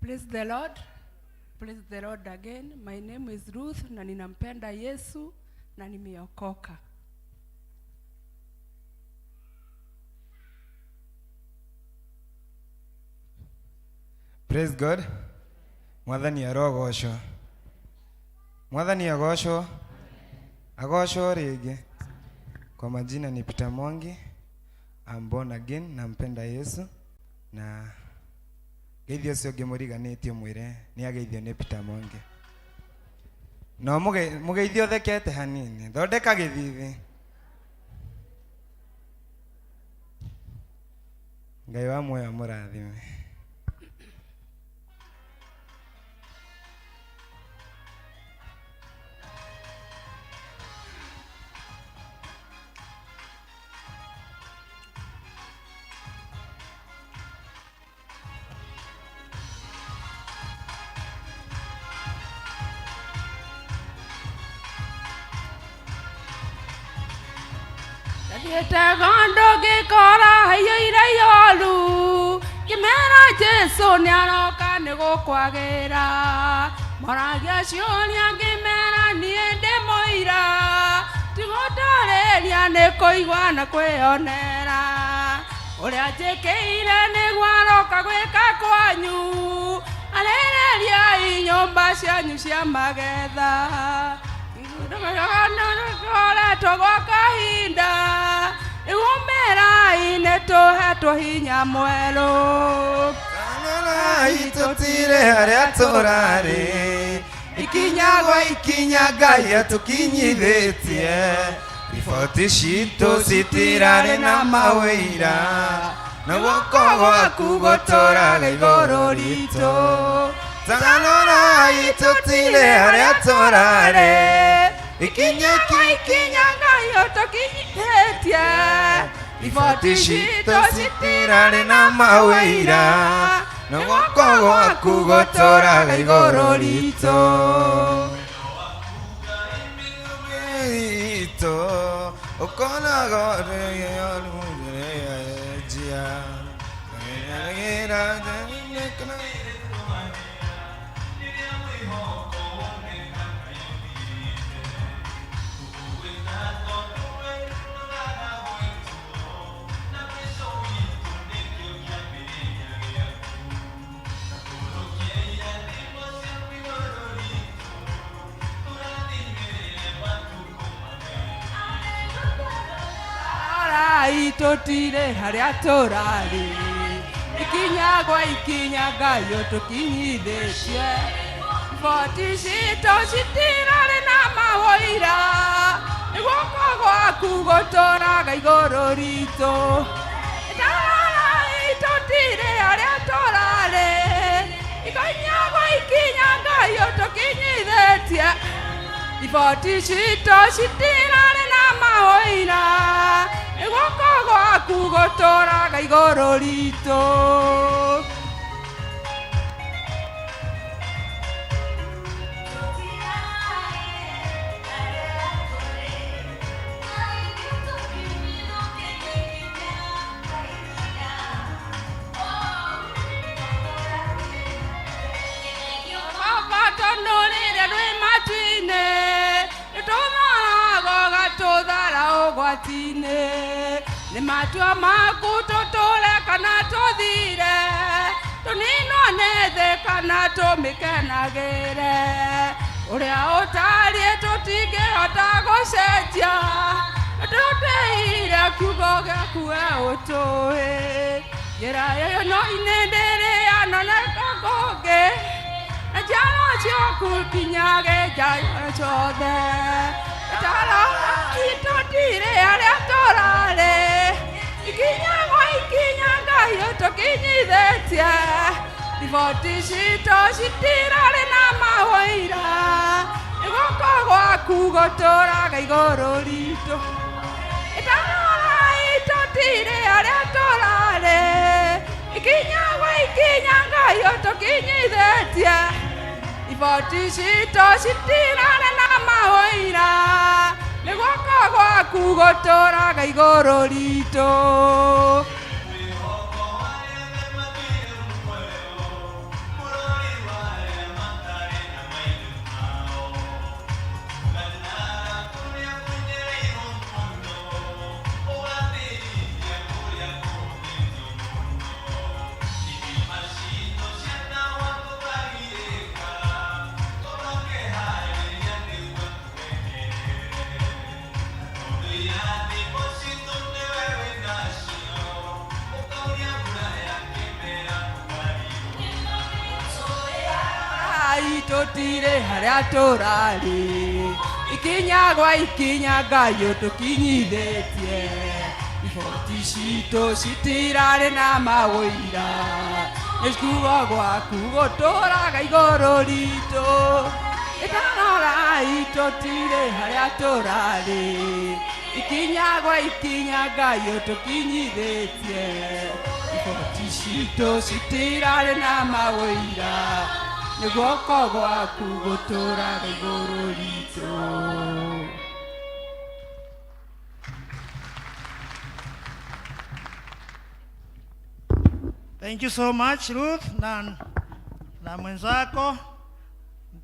Praise the Lord. Praise the Lord again. My name is Ruth na ninampenda Yesu na nimeokoka. Praise God. Mwathani arogocwo. Mwathani agocwo. Agocwo rĩngĩ. Kwa majina ni Peter Mwangi. I'm born again, nampenda Yesu na geithio ũcio ũngĩ mũriganĩtie mwĩre nĩ ageithio nĩ Peter Mwangi. No mũgeithio ũthekete hanini. Thondeka gĩthithi. Ngai wa muoyo amũrathime. Ndathiĩte gondo ngĩkora haiyũire ihoru, ngĩmera Jesũ nĩaroka nĩgũkwagĩra. Moragia ciũria ngĩmera niĩ ndĩ mũira, tigũtarĩria nĩ kũigua na kwĩonera. Ũrĩa njĩkĩire nĩguo aroka gwĩka kwanyu, arĩrĩriai nyũmba cianyu cia magetha. Koretwo gwa kahinda, rĩu merai nĩtũhetwo hinya mwerũ. Tanũrai tũtire harĩa tũrarĩ, ikinya gwa ikinya Ngai atũkinyithĩtie. Riboti citũ citirarĩ na mawĩira, na guoko gwaku gũtũraga igũrũ ritũ. Tanũrai tũtire harĩa tũrarĩ, ikinya Gwa ikinya Ngai ũtũkinyithĩtie. Riboti citũ citirarĩ na mawĩira, na guoko gwaku gũtũraga igũrũ ritũ. Ritũ, ũkonaga njia. Arai tũtire harĩa tũrarĩ, ikinya gwa ikinya Ngai ũtũkinyithĩtie. Riboti citũ citirarĩ na mawũira, nĩ guoko gwaku gũtũraga igũrũ ritũ. Arai tũtire harĩa tũrarĩ, ikinya gwa ikinya Ngai ũtũkinyithĩtie. Riboti citũ citirarĩ na mawũira, nĩ guoko gwaku gũtũraga igũrũ ritũ. Baba tondũ rĩrĩa rwĩ matu-inĩ, nĩtũmaraga ũgatũthara ũgwati-inĩ. Nĩ matua maku tũtũre kana tũthire, tũninwo nĩ thĩ kana tũmĩkenagĩre. Ũrĩa ũtariĩ tũtingĩhota gũcenjia, tũtĩire kiugo gĩaku we ũtũĩ. Njĩra ĩyo no inĩndĩrĩa noneka kũngĩ, na njiaro ciaku kinyage njayo ciothe. Tarai tũtire harĩa tũrarĩ, ikinya gwa ikinya Ngai ũtũkinyithĩtie. Riboti citũ citirarĩ na mawũira, nĩ guoko gwaku gũtũraga igũrũ ritũ. Tarai tũtire harĩa tũrarĩ, Ikinya gwa ikinya Ngai ũtũkinyithĩtie. Iboti citũ citirarĩ na maũira, nĩ guoko gwaku gũtũraga igũrũ ritũ. Tũtirĩ harĩa tũrarĩ, ikinya gwa ikinya Ngai ũtũkinyithĩtie. Iboti citũ citirarĩ na maũira, nĩ kuo gwaku gũtũraga igũrũ ritũ. Ĩtarorai tũtirĩ harĩa tũrarĩ, ikinya gwa ikinya Ngai ũtũkinyithĩtie. Iboti citũ citirarĩ na maũira, nĩ guoko gwaku gũtũraga igũrũ ritũ. Thank you so much Ruth na mwenzako.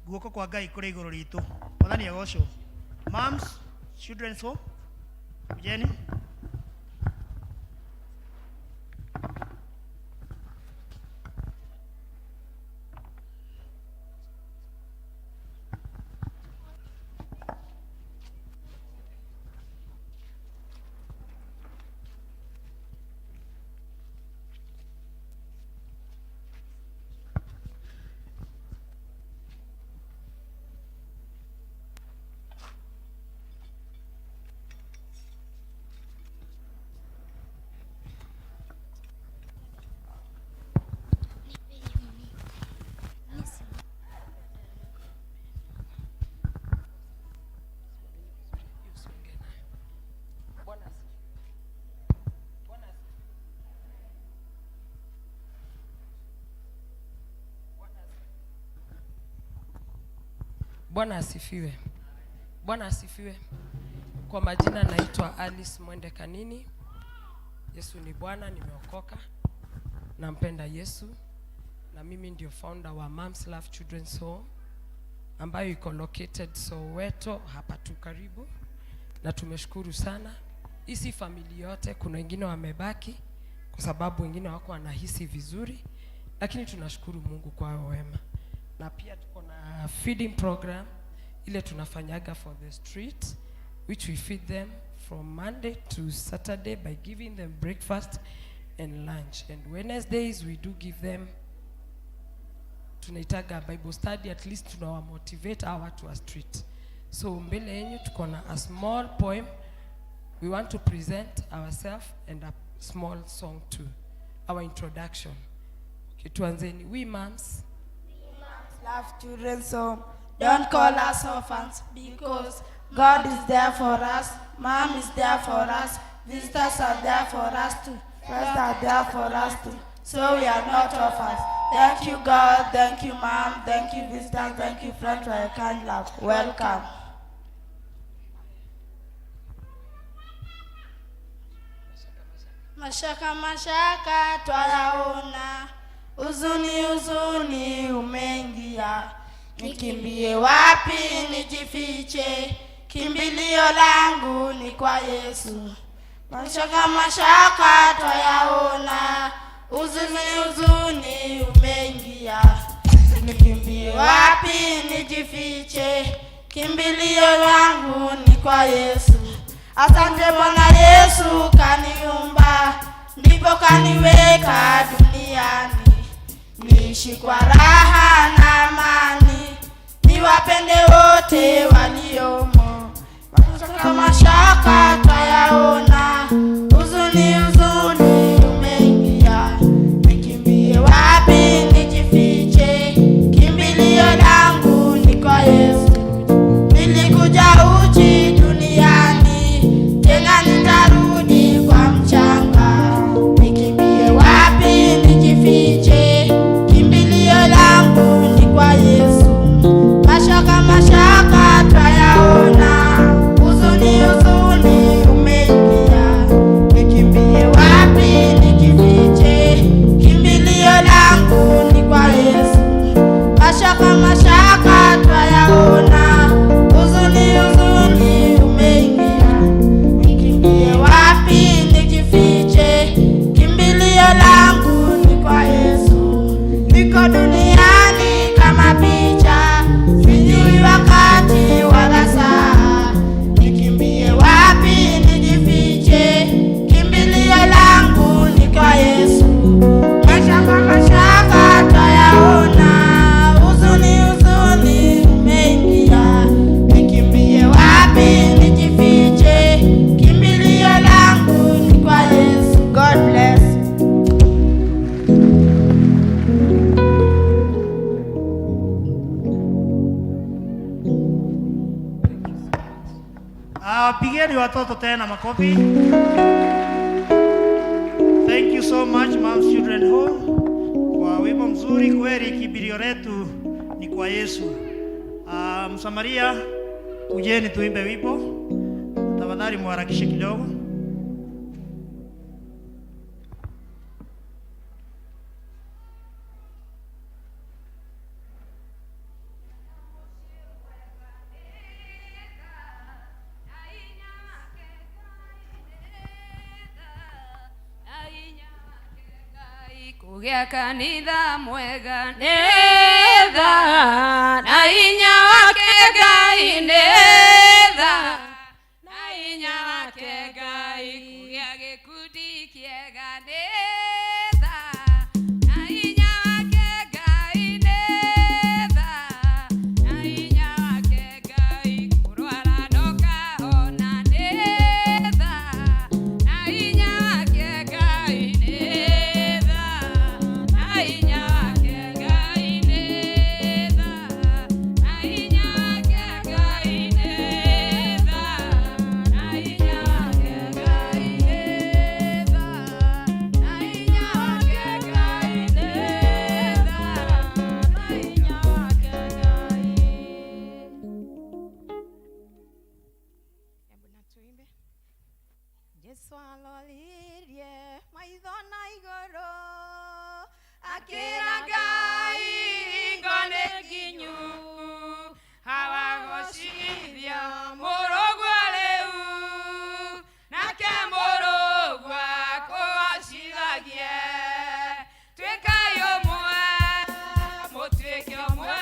Guoko kwa Ngai kũrĩ igũrũ ritũ. Mwathani agocwo. Moms, Children's Home. Jenny. Bwana asifiwe. Bwana asifiwe. Kwa majina naitwa Alice Mwende Kanini. Yesu ni Bwana, nimeokoka. Nampenda Yesu. Na mimi ndio founder wa Moms Love Children's Home ambayo iko located Soweto hapa tu karibu. Na tumeshukuru sana. Hii familia yote, kuna wengine wamebaki kwa sababu wengine wako wanahisi vizuri, lakini tunashukuru Mungu kwa wema. Na pia tuko na feeding program ile tunafanyaga for the street, which we feed them from Monday to Saturday by giving them breakfast and lunch. And Wednesdays we do give them, tunaitaga Bible study, at least tunawa motivate hawa watu wa street. So mbele yenyu tuko na a small poem. We want to present ourselves and a small song too, our introduction. Okay, tuanzeni. We moms love children, so don't call us orphans, because God is there for us, Mom is there for us, visitors are there for us too, friends are there for us too, so we are not orphans. Thank you God, thank you Mom, thank you visitors, thank you friends for your kind love. Welcome. Mashaka mashaka twayaona, huzuni huzuni umeingia, nikimbie wapi nijifiche? Kimbilio langu ni kwa Yesu. Mashaka mashaka twayaona, huzuni huzuni umeingia, nikimbie wapi nijifiche? Kimbilio langu ni kwa Yesu. Asante Bwana Yesu kaniumba, ndipo kaniweka duniani, niishi kwa raha na amani, niwapende wote waliomo. Mashaka mashaka twayaona, huzuni huzuni umeingia, nikimbie wapi nijifiche? Kimbilio langu ni kwa Yesu. Nilikuja uchi duniani, tena nitarudi kwa mchanga, nikimbie wapi nijifiche? watoto tena makofi. Thank you so much Mom's Children Home kwa wimbo mzuri kweli. Kimbilio letu ni kwa Yesu. Msamaria, kujeni tuimbe wimbo. Tafadhali muharakishe kidogo. Kũgĩa kanitha mwega nĩ tha na hinya wake Ngai nĩ tha na hinya wake Ngai kũgĩa gĩkundi kĩega nĩ tha na hinya wake Ngai nĩ tha na hinya wake Ngai kũrwara ndũkahona nĩ tha na hinya wake Ngai nĩ tha na hinya wake Ngai nĩ tha na hinya wake Ngai nĩ tha na hinya wake Ngai nĩ tha na hinya wake Ngai nĩ tha na hinya wake Ngai. Hebu na tuimbe. Jesu alolirie maitho na igũrũ Akĩra Ngai ngo nĩ nginyu hawagocithia mũrũgwa rĩu nake mũrũgwa kũgocithagie tuĩkai ũmwe mũtuĩke ũmwe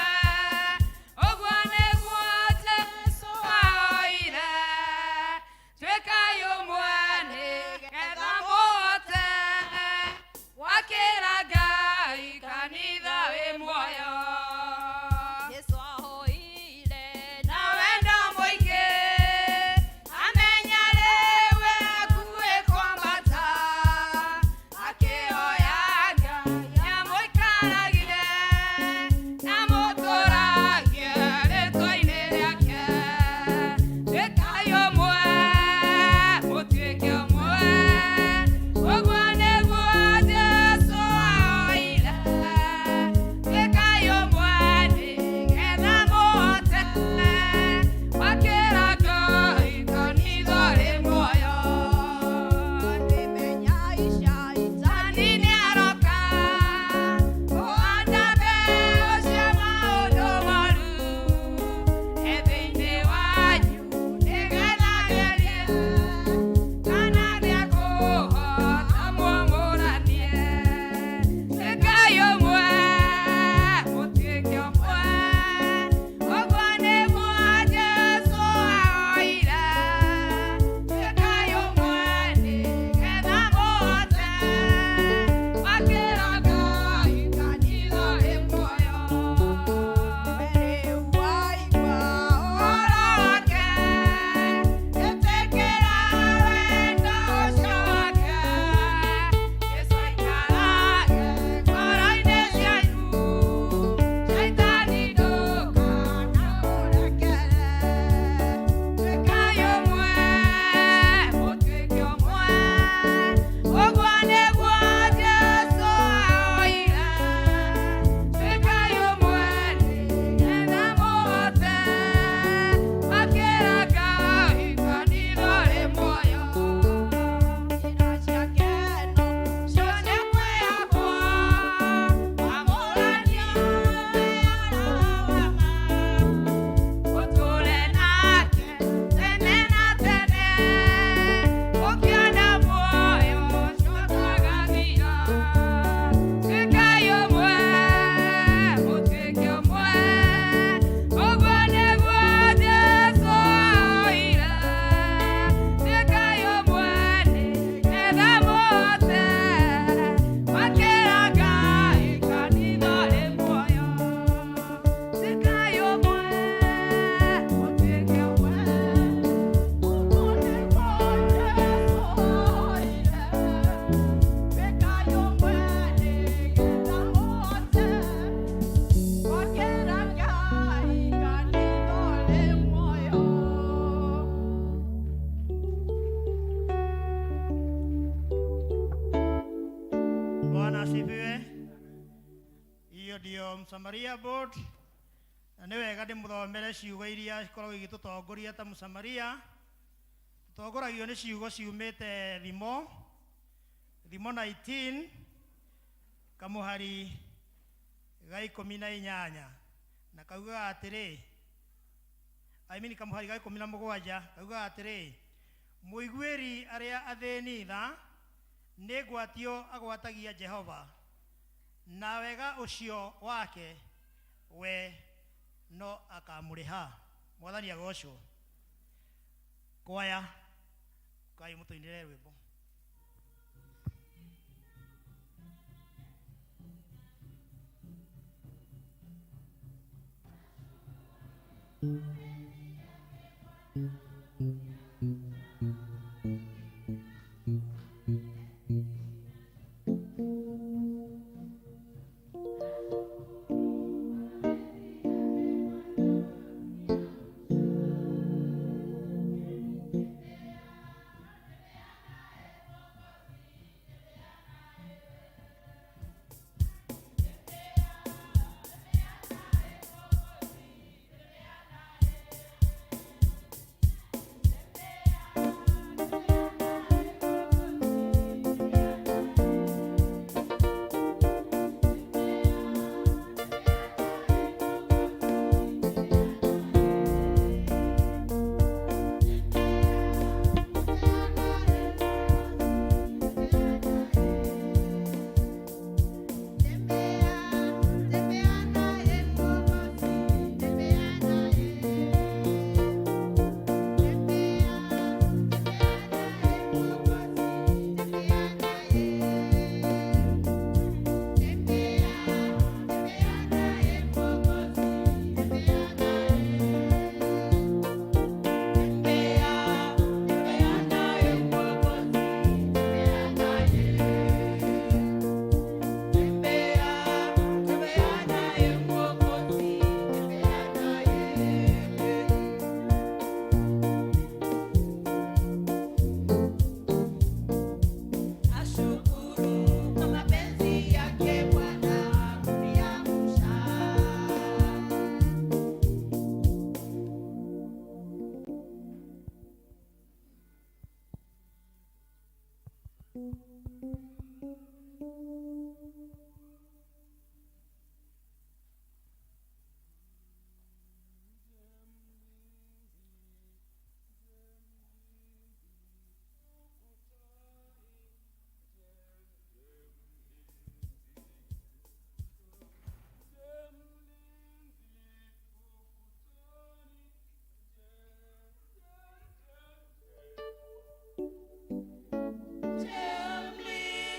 ũguo nĩguo Jesũ aoire tuĩkai ũmwe nĩgetha mũhote gwakĩra Ngai kanitha. Ndio Msamaria Board, na nĩ wega ndĩmũthomere ciugo iria cikoragwo igĩtũtongoria ta Mũsamaria. Tũtongoragio nĩ ciugo ciumĩte Thimo, Thimo 19 kamũhari ga 18, na kaugaga atĩrĩ, I mean kamũhari ga 17 kaugaga atĩrĩ, mũiguĩri arĩa athĩni tha nĩ ngwatio agwatagia Jehova, na wega ũcio wake we no akamũrĩha. Mwathani agocwo. Kwaya kai mũtũinĩre rwĩmbo. Jemli.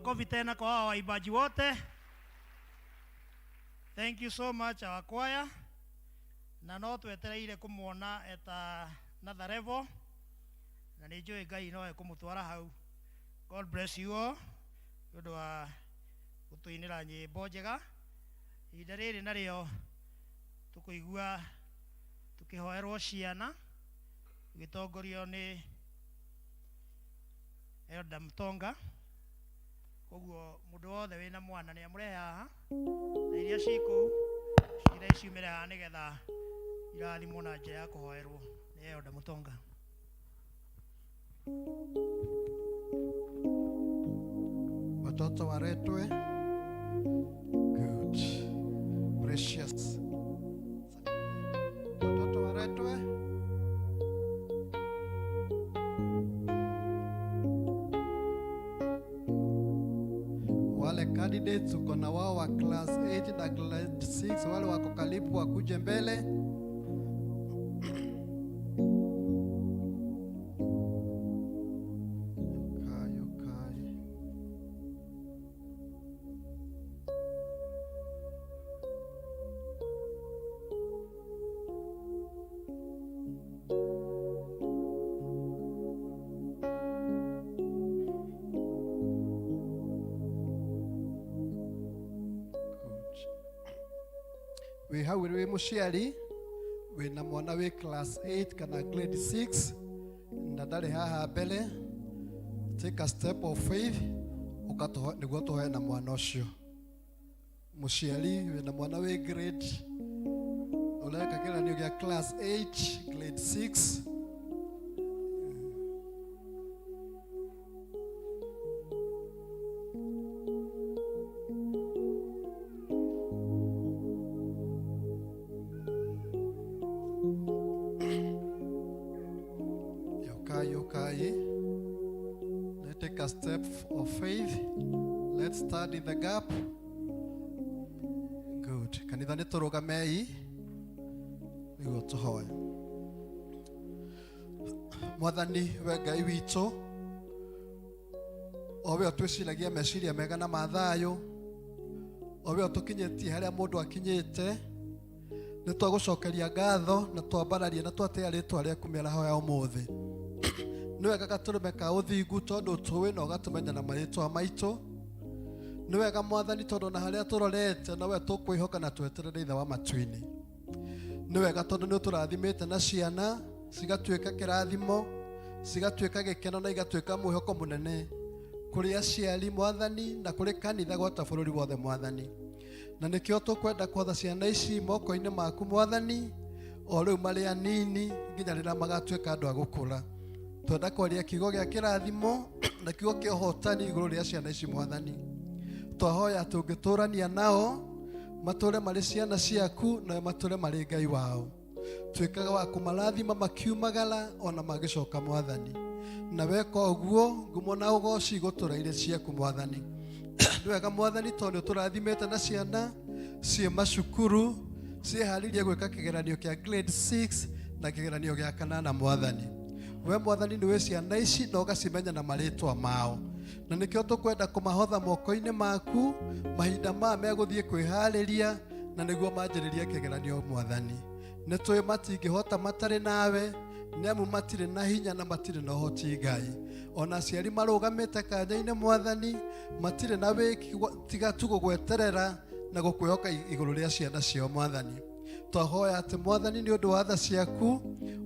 Makofi tena kwa hawa waimbaji wote. Thank you so much our choir. Na no twetereire kumuona eta another level. Na nĩ njũĩ Ngai no ekũmũtwara hau. God bless you all. Nĩ ũndũ wa gũtũinĩra nyĩmbo njega. Ihinda rĩrĩ narĩo tũkũigua tũkĩhoerwo ciana tũgĩtongorio nĩ Elder Mutonga. Koguo mũndũ wothe wĩna mwana nĩ amũrehe haha na iria ciĩ kũu cire ciumĩre haha nĩgetha irathimwo na njĩra ya kũhoerwo nĩ Elder Mutonga. Watoto waletwe. Good. Precious. Watoto waletwe. Wale candidates uko na wao wa class 8 na class 6, wale wako karibu wakuje mbele. Kai, kai. Good. Wĩ hau wĩ mũciari wĩna mwana wĩ class 8 kana grade 6 na ndarĩ haha mbere, take a step of faith ũkatũhe nĩguo tũhoe na mwana ũcio. Mũciari wĩna mwana wĩ grade ũreka kĩgeranio gĩa class 8 grade 6. Yokai, yokai. Let's take a step of faith. Let's stand in the gap. Good. Kanitha nĩ tũrũgamei nĩguo tũhoe. Mwathani we Ngai witũ, o we ũtwĩciragia meciria mega na ma thayũ, o we ũtũkinyĩtie harĩa mũndũ akinyĩte, nĩ twagũcokeria ngatho na twambararia na twatĩa rĩtwa rĩaku mĩaraho ya ũmũthĩ. Nĩ wega gatũrũme ka ũthingu tondũ tũĩ na ũgatũmenya na marĩtwa maitũ. Nĩ wega Mwathani tondũ na harĩa tũrorete nowe tũkwĩhoka na tweterere Ithe wa matu-inĩ. Nĩ wega tondũ nĩ ũtũrathimĩte na ciana cigatuĩka kĩrathimo, cigatuĩka gĩkeno na igatuĩka mwĩhoko mũnene kũrĩ aciari Mwathani na kũrĩ kanitha gwata bũrũri wothe Mwathani. Na nĩkĩo tũkwenda kwatha ciana ici moko-inĩ maku Mwathani, o rĩu marĩ anini nginya rĩrĩa magatuĩka andũ a gũkũra. Twenda kwaria kiugo gĩa kĩrathimo na kiugo kĩa ũhotani igũrũ rĩa ciana ici Mwathani. Twahoya tũngĩtũrania nao matũre marĩ ciana ciaku nawe matũre marĩ Ngai wao. Tuĩkaga wa kũmarathima makiumagara ona magĩcoka Mwathani. Na weka ũguo ngumo na ũgoci igũtũra irĩ ciaku Mwathani. Nĩ wega Mwathani tondũ nĩ ũtũrathimĩte na ciana ciĩ macukuru ciĩharĩirie gwĩka kĩgeranio kĩa grade 6 na kĩgeranio gĩa kanana Mwathani. We Mwathani nĩ wĩ ciana ici na ũgacimenya na marĩtwa mao. Na nĩkĩo tũkwenda kũmahotha moko-inĩ maku mahinda maya megũthiĩ kwĩharĩria na nĩguo manjĩrĩrie kĩgeranio Mwathani. Nĩ tũĩ matingĩhota matarĩ nawe nĩ amu matirĩ na hinya na matirĩ na ũhoti Ngai. Ona aciari marũgamĩte kanya-inĩ Mwathani matirĩ na wĩki tiga tu gũgweterera na gũkwĩhoka igũrũ rĩa ciana ciao Mwathani. Twahoya atĩ Mwathani nĩ ũndũ wa tha ciaku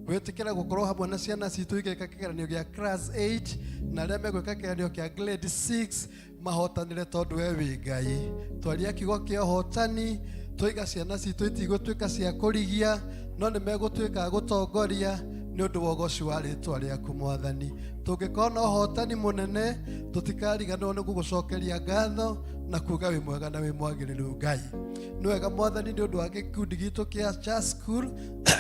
wĩtĩkĩre gũkorwo hamwe na ciana citũ igĩka kĩgeranio gĩa class 8 na arĩa megwĩka kĩgeranio kĩa grade 6 mahotanĩre tondũ we wĩ Ngai. Twaria kiugo kĩa ũhotani twaiga ciana citũ itigũtuĩka cia kũrigia no nĩ megũtuĩka a gũtongoria nĩ ũndũ wa ũgoci wa rĩtwa rĩaku Mwathani. Tũngĩkorwo na ũhotani mũnene tũtikariganĩrwo nĩ gũgũcokeria ngatho na kuga wĩ mwega na wĩ mwagĩrĩru Ngai. Nĩ wega Mwathani nĩ ũndũ wa gĩkundi gitũ kĩa Church School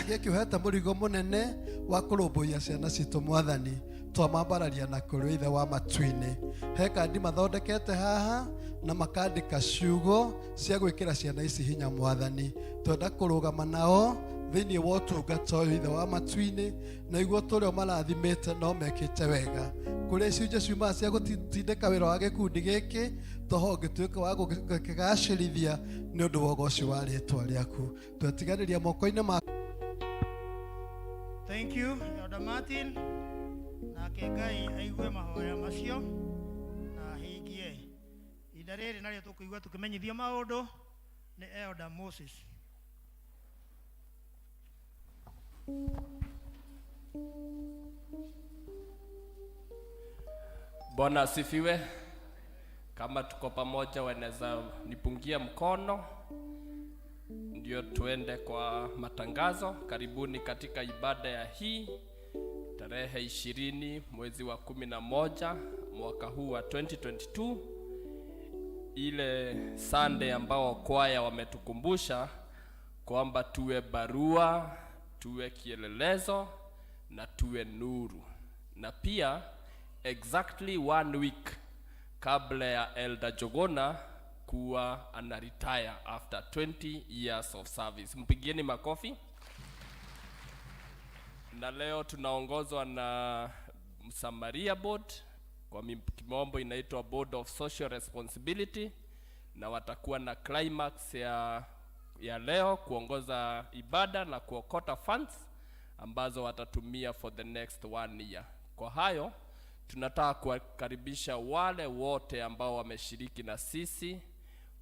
gĩkĩ ũhete mũrigo mũnene wa kũrũmbũiya ciana citũ Mwathani. Twamambararia na kũrĩ Ithe wa matu-inĩ. He kandi mathondekete haha na makandĩka ciugo cia gwĩkĩra ciana ici hinya Mwathani. Twenda kũrũgama nao Thĩinĩ wa ũtungata ũyũ, Ithe wa matu-inĩ, na iguo tũrĩa ũmarathimĩte no mekĩte wega kũrĩa icunjĩ ciumaga cia gũtindĩka wĩra wa gĩkundi gĩkĩ toho ũngĩtuĩka wa gũkĩgacĩrithia nĩ ũndũ wa ũgoci wa rĩtwa rĩaku. Twetiganĩria moko-inĩ ma Thank you, Elder Martin. Nake Ngai aigue mahoya macio na ahingie. Ihinda rĩrĩ narĩo tũkũigua tũkĩmenyithio maũndũ nĩ Elder Moses. Bwana asifiwe. Kama tuko pamoja, wanaweza nipungie mkono ndio tuende kwa matangazo. Karibuni katika ibada ya hii tarehe 20 mwezi wa 11 mwaka huu wa 2022, ile Sunday ambao kwaya wametukumbusha kwamba tuwe barua, tuwe kielelezo na tuwe nuru, na pia exactly one week kabla ya Elder Jogona kuwa ana retire after 20 years of service. Mpigieni makofi. Na leo tunaongozwa na Msamaria Board, kwa kimombo inaitwa Board of Social Responsibility, na watakuwa na climax ya leo kuongoza ibada na kuokota funds ambazo watatumia for the next one year. Kwa hayo tunataka kuwakaribisha wale wote ambao wameshiriki na sisi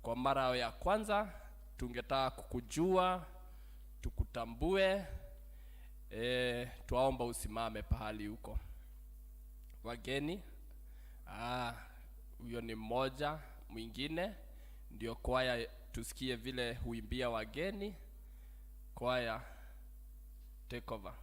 kwa mara ya kwanza. Tungetaka kukujua, tukutambue. Twaomba usimame pahali huko. Wageni, huyo ni mmoja, mwingine ndio kwaya, tusikie vile huimbia wageni. Kwaya, take over.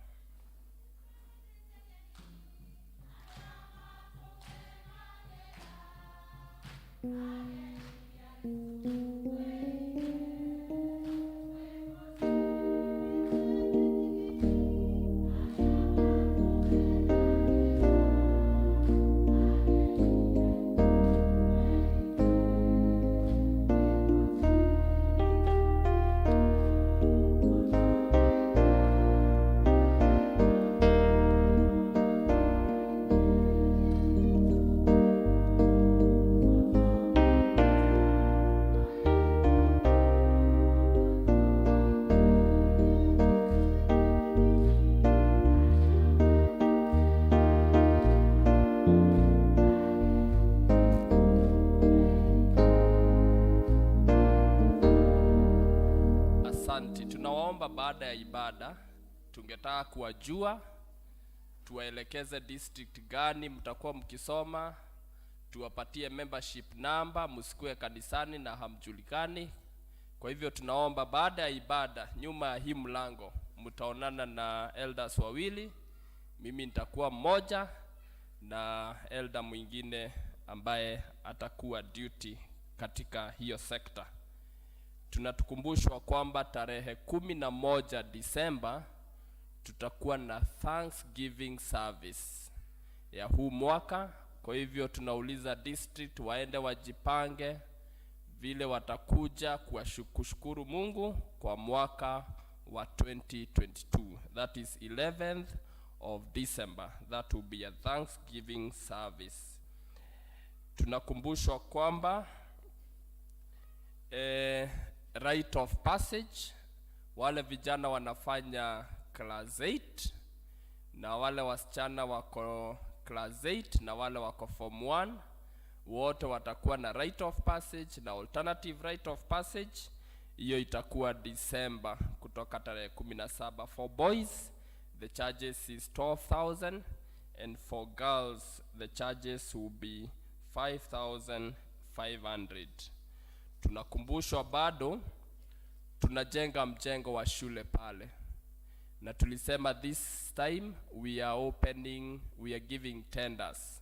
Asante. Tunawaomba baada ya ibada, tungetaka kuwajua, tuwaelekeze district gani mtakuwa mkisoma, tuwapatie membership number, msikue kanisani na hamjulikani. Kwa hivyo tunaomba baada ya ibada, nyuma ya hii mlango mtaonana na elders wawili, mimi nitakuwa mmoja na elder mwingine ambaye atakuwa duty katika hiyo sekta. Tunatukumbushwa kwamba tarehe 11 Disemba tutakuwa na Thanksgiving service ya huu mwaka. Kwa hivyo tunauliza district waende wajipange vile watakuja kushukuru Mungu kwa mwaka wa 2022. That is 11th of December. That will be a Thanksgiving service. Tunakumbushwa kwamba rite of passage, wale vijana wanafanya class 8 na wale wasichana wako class 8 na wale wako form 1, wote watakuwa na rite of passage na alternative rite of passage. Hiyo itakuwa December kutoka tarehe 17. For boys the charges is 12,000 and for girls the charges will be 5,500. Tunakumbushwa bado tunajenga mjengo wa shule pale, na tulisema this time we are opening, we are giving tenders.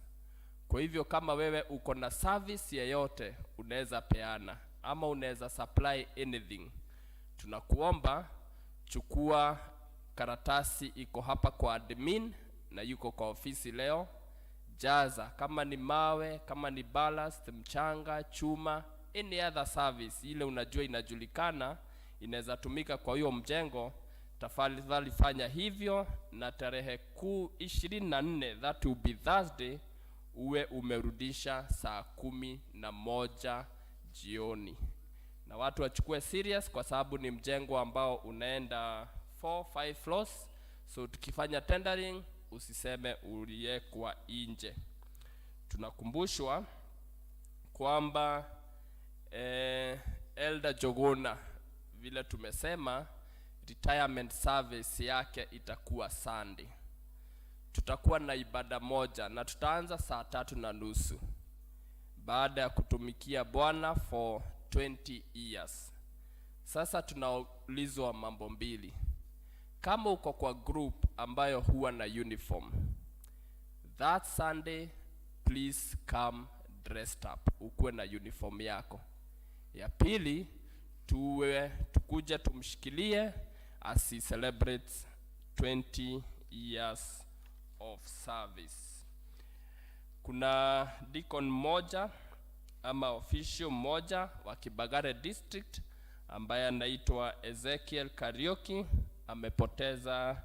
Kwa hivyo kama wewe uko na service yeyote unaweza peana ama unaweza supply anything, tunakuomba chukua karatasi, iko hapa kwa admin na yuko kwa ofisi leo. Jaza kama ni mawe, kama ni ballast, mchanga, chuma, any other service ile unajua inajulikana inaweza tumika kwa hiyo mjengo, Tafadhali fanya hivyo, na tarehe kuu 24, that will be Thursday, uwe umerudisha saa 11 jioni, na watu wachukue serious kwa sababu ni mjengo ambao unaenda 4 5 floors, so tukifanya tendering usiseme uliekwa nje. Tunakumbushwa kwamba Elder Jogona, vile tumesema, retirement service yake itakuwa Sunday. Tutakuwa na ibada moja na tutaanza saa 3:30 baada ya kutumikia Bwana for 20 years. Sasa tunaulizwa mambo mbili. Kama uko kwa group ambayo huwa na uniform, that Sunday please come dressed up, ukuwe na uniform yako. Ya pili, tuwe tukuje tumshikilie as he celebrates 20 years of service. Kuna deacon mmoja ama official mmoja wa Kibagare District ambaye anaitwa Ezekiel Kariuki amepoteza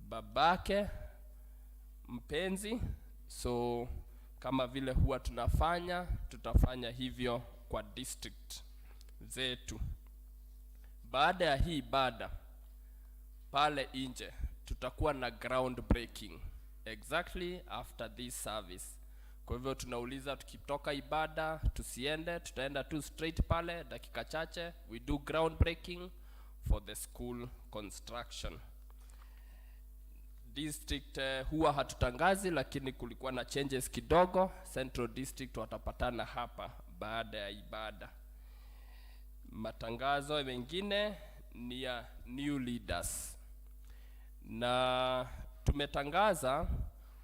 babake mpenzi, so kama vile huwa tunafanya, tutafanya hivyo kwa district zetu. Baada ya hii ibada pale nje tutakuwa na ground breaking exactly after this service. Kwa hivyo tunauliza tukitoka ibada tusiende, tutaenda tu straight pale, dakika chache we do ground breaking for the school construction. District huwa hatutangazi, lakini kulikuwa na changes kidogo. Central District watapatana hapa baada ya ibada. Matangazo mengine ni ya new leaders, na tumetangaza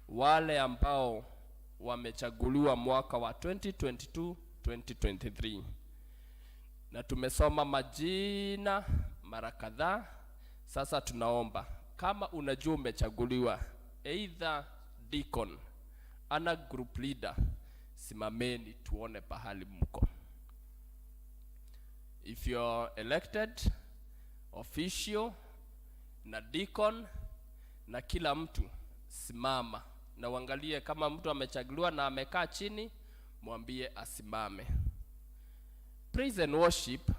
wale ambao wamechaguliwa mwaka wa 2022 2023, na tumesoma majina mara kadhaa. Sasa tunaomba kama unajua umechaguliwa either deacon ana group leader, simameni tuone pahali mko. If you're elected official na deacon na kila mtu simama na uangalie kama mtu amechaguliwa na amekaa chini, mwambie asimame. Praise and worship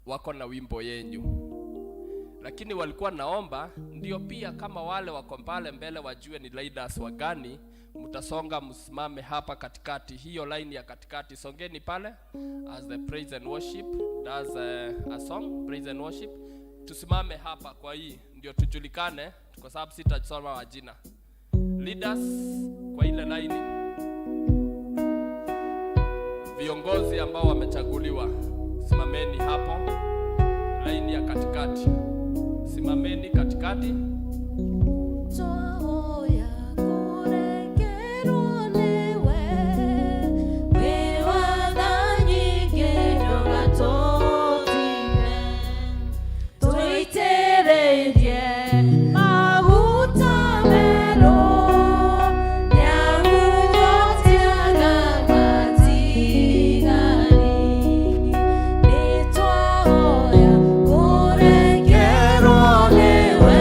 wako na wimbo yenyu, lakini walikuwa naomba ndio pia kama wale wako pale mbele wajue ni leaders wa gani, mtasonga msimame hapa katikati, hiyo line ya katikati, songeni pale as the praise and worship does a song, praise and worship. Tusimame hapa kwa hii ndio tujulikane, kwa sababu sitasoma majina. Leaders kwa ile line, viongozi ambao wamechaguliwa, simameni hapo line ya katikati, simameni katikati. Twahoya kũrekerwo nĩwe, wĩ wa tha nyingĩ ndũgatũtige. Tũitĩrĩrie maguta merũ, nĩahumbũtiaga matigari. Nĩtwahoya kũrekerwo nĩwe.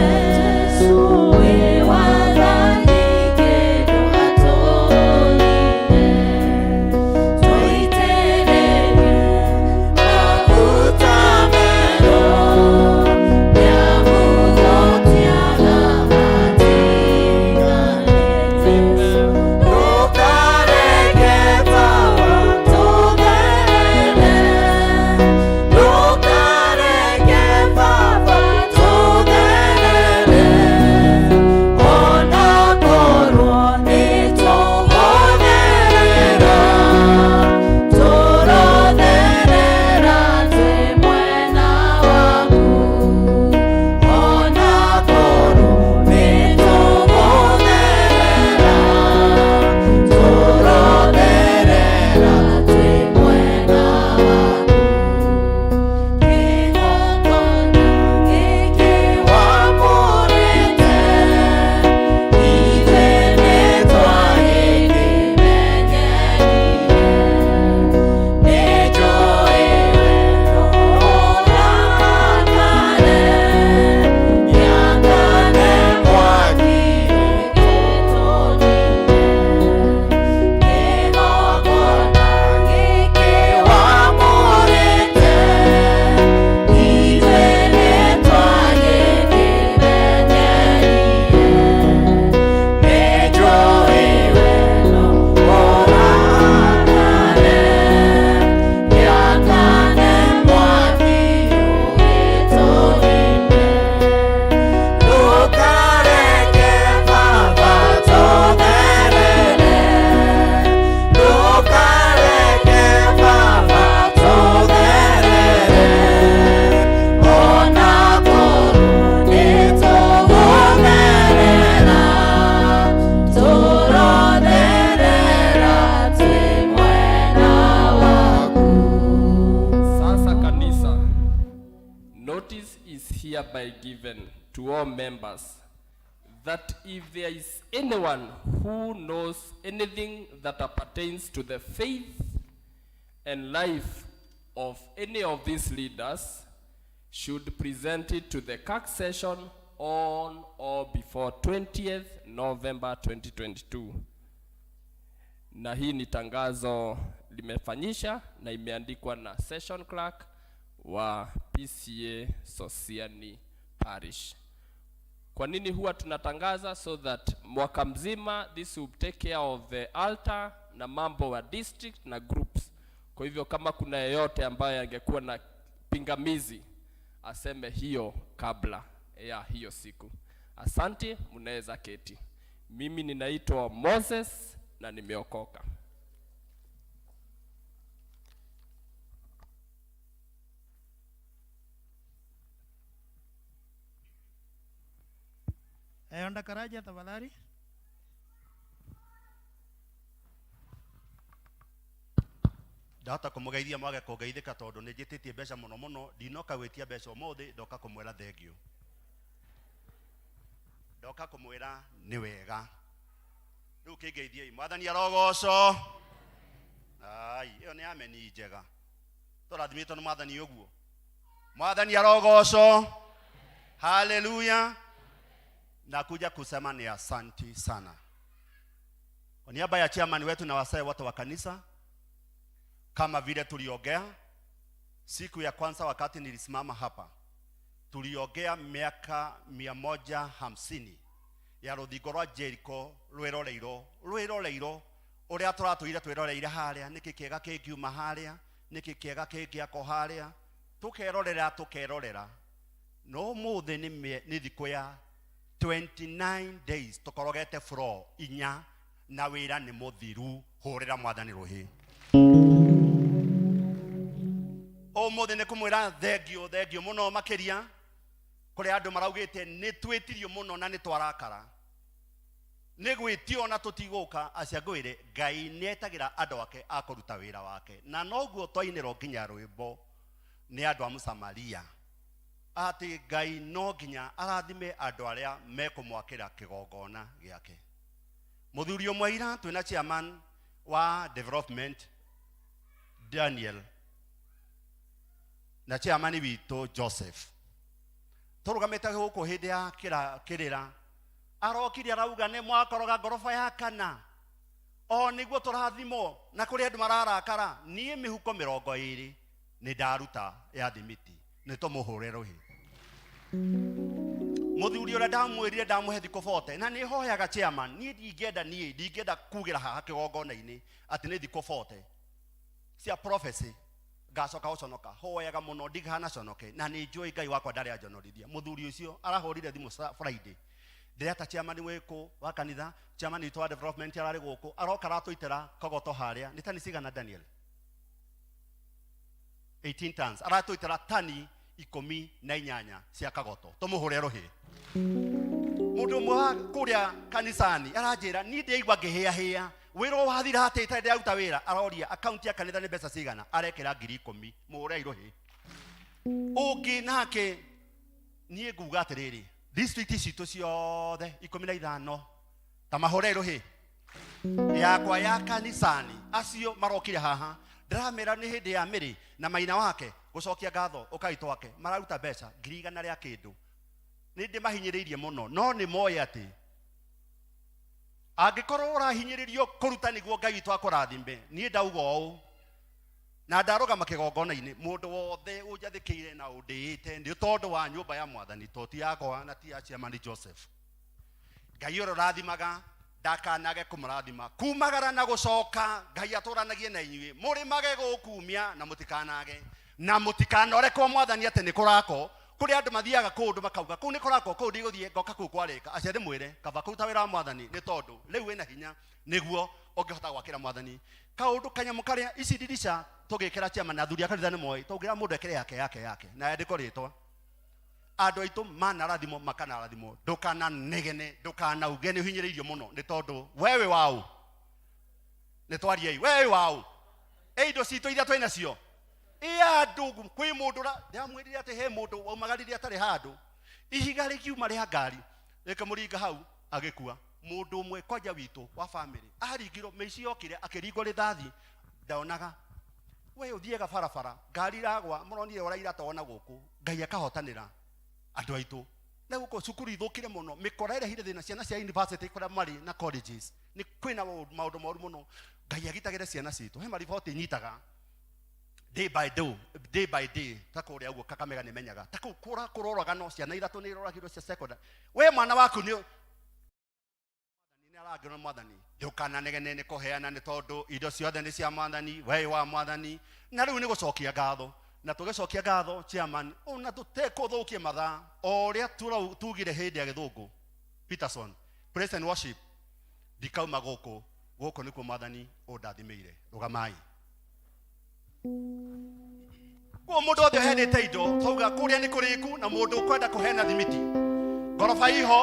hereby given to all members that if there is anyone who knows anything that appertains to the faith and life of any of these leaders should present it to the CAC session on or before 20th November 2022. Na hii ni tangazo limefanyisha na imeandikwa na session clerk wa PCA Sosiani Parish. Kwa nini huwa tunatangaza? So that mwaka mzima this will take care of the altar na mambo wa district na groups. Kwa hivyo kama kuna yeyote ambaye angekuwa na pingamizi aseme hiyo kabla ya hiyo siku. Asante, mnaweza keti. Mimi ninaitwa Moses na nimeokoka. Onda Karaja, tafadhali. Ndahota kũmũgeithia mwage kũngeithĩka tondũ nĩ njĩtĩtie mbeca mũno mũno ndinoka gwĩtia mbeca ũmũthĩ ndoka kũmwĩra thengiũ ndoka kũmwĩra nĩ wega rĩu kĩngeithiei mwathani arogocwo ai ĩyo nĩ ameni njega tũrathimĩtwo nĩ mwathani ũguo mwathani arogocwo haleluya nakuja kusema ni asanti sana kwa niaba ya chairman wetu na wasee wote wa kanisa kama vile tuliongea siku ya kwanza wakati nilisimama hapa, tuliongea miaka 150 ya rũthingo rwa Jericho rwĩroreirwo rwĩroreirwo ũrĩa tũratũire twĩroreire harĩa nĩkĩ kĩega kĩngiuma harĩa nĩkĩ kĩega kĩngĩakwo harĩa tũkerorera tũkerorera no ũmũthĩ nĩ nĩ thikũ ya 29 days tũkorogete floor inya na wĩra nĩ mũthiru hũrĩra mwathani rũhĩ ũmũthĩ nĩ kũmwĩra thengio thengio mũno makĩria kũrĩ andũ maraugĩte nĩ twĩtirio mũno na nĩ twarakara nĩ gwĩtio na tũtigũka acia ngwĩre ngai nĩ etagĩra andũ ake a kũruta wĩra wake na noguo twainĩrwo nginya rwĩmbo nĩ andũ a mũsamaria atĩ ngai no nginya arathime andũ arĩa mekũmwakĩra kĩgongona gĩake mũthuri ũmwe ira twĩna chairman wa development Daniel na chairman witũ Joseph tũrũgamĩte gũkũ hĩndĩ ya kĩrĩra arokire arauga nĩ mwakoroga ngoroba ya kana o nĩguo tũrathimwo na kũrĩ andũ mararakara niĩ mĩhuko 20 nĩ ndaruta ya thimiti nĩ tũmũhũre rũhĩ mũthuri ũrĩa ndamwĩrire ndamũhe thikũ 40 na nĩ hoyaga chairman niĩ ndingĩenda niĩ ndingĩenda kugĩra haha kĩgongona-inĩ atĩ nĩ thikũ 40 cia prophecy ngacoka gũconoka hoyaga mũno ndigana conoke na nĩ njũĩ ngai wakwa ndarĩ anjonorithia mũthuri ũcio arahũrire thimũ Friday ndĩreta chairman wĩkũ wa kanitha chairman witũ wa development ararĩ gũkũ aroka aratũitĩra kogoto harĩa nĩ tani cigana Daniel 18 tons aratũitĩra tani 18 cia kagoto tũmũhũre rũhĩ mũndũ ũmwe wa kũrĩa kanisani aranjĩra niĩ ndĩraigua ngĩhĩahĩa wĩra wathira atĩ itarĩ ndĩraruta wĩra aroria akaunti ya kanitha nĩ mbeca cigana arekĩra 10,000 mũhũrei rũhĩ ũngĩ nake niĩ nguga atĩrĩrĩ district citũ ciothe 15 ta mahũrei rũhĩ yakwa ya kanisani acio marokire haha ndĩramera nĩ hĩndĩ ya mĩrĩ na maina wake gũcokia ngatho ũkai twake mararuta mbeca 100,000 rĩa kĩndũ nĩ ndĩmahinyĩrĩirie mũno no nĩ moĩ atĩ angĩkorwo ũrahinyĩrĩrio kũruta nĩguo ngai witũ akũrathime niĩ ndauga ũũ na ndarũgama kĩgongona-inĩ mũndũ wothe ũnjathĩkĩire na ũndĩĩte nĩ tondũ wa nyũmba ya mwathani to ti yakwa na ti ya chairman Joseph ngai ũrĩa ũrathimaga ndakanage kũmũrathima kumagara na gũcoka ngai atũranagie na inyuĩ mũrĩmage gũkumia na mũtikanage na mũtikanore kwa mwathani atĩ nĩ kũrako kũrĩ andũ mathiaga kũndũ makauga kũu nĩ kũrakwo kũu ndigũthiĩ ngoka kũu kwarĩka acia ndĩmwĩre kaba kũruta wĩra wa mwathani nĩ tondũ rĩu wĩna hinya nĩguo ũngĩhota gwakĩra mwathani kaũndũ kanyamũ karĩa ici ndirica tũgĩkĩra chairman na athuri a kanitha nĩ moĩ tũngĩra mũndũ ekĩre yake yake yake na yandĩkwo rĩtwa andũ aitũ manarathimwo makanarathimwo ndũkananegene ndũkanauge nĩ ũhinyĩrĩirio mũno nĩ tondũ we wĩ waũ nĩ twariei we wĩ waũ ĩ indo citũ iria twĩ nacio ĩ andũ kwĩ mũndũ ndĩramwĩrire atĩ he mũndũ waumagarire atarĩ handũ Ihiga rĩkiuma rĩa ngari rĩkĩmũringa hau agĩkua. Mũndũ ũmwe kwanja witũ wa family aringirwo, mĩici yokire akĩringwo rĩthathi, ndaonaga. We ũthiaga barabara ngari iragwa, mũronire ũraira tona gũkũ. Ngai akahotanĩra andũ aitũ. Na gũkũ cukuru ithũkire mũno, mĩkora ĩrehire thĩna, ciana cia university kũrĩa marĩ na colleges nĩ kwĩna maũndũ moru mũno. Ngai agitagĩre ciana citũ. He mariboti nyitaga day by day, day by day, ta kũrĩa ũguo Kakamega nĩ menyaga ta kũu kũra kũroragano ciana ithatũ nĩ iroragirwo cia secondary. We mwana waku nĩ nĩ arangĩrwo nĩ mwathani, ndũkananegene nĩ kũheana, nĩ tondũ indo ciothe nĩ cia mwathani, we wa mwathani. Na rĩu nĩ gũcokia ngatho, na tũgĩcokia ngatho chairman, ona tũtekũthũkie mathaa, o ũrĩa tugire hĩndĩ ya gĩthũngũ Peterson praise and worship, ndikauma gũkũ, gũkũ nĩkuo mwathani ũndathimĩire. Rũgamai. Kuo mũndũ wothe ũheanĩte indo, twauga kũrĩa nĩ kũrĩku, na mũndũ ũkwenda kũheana thimiti, ngoroba iho,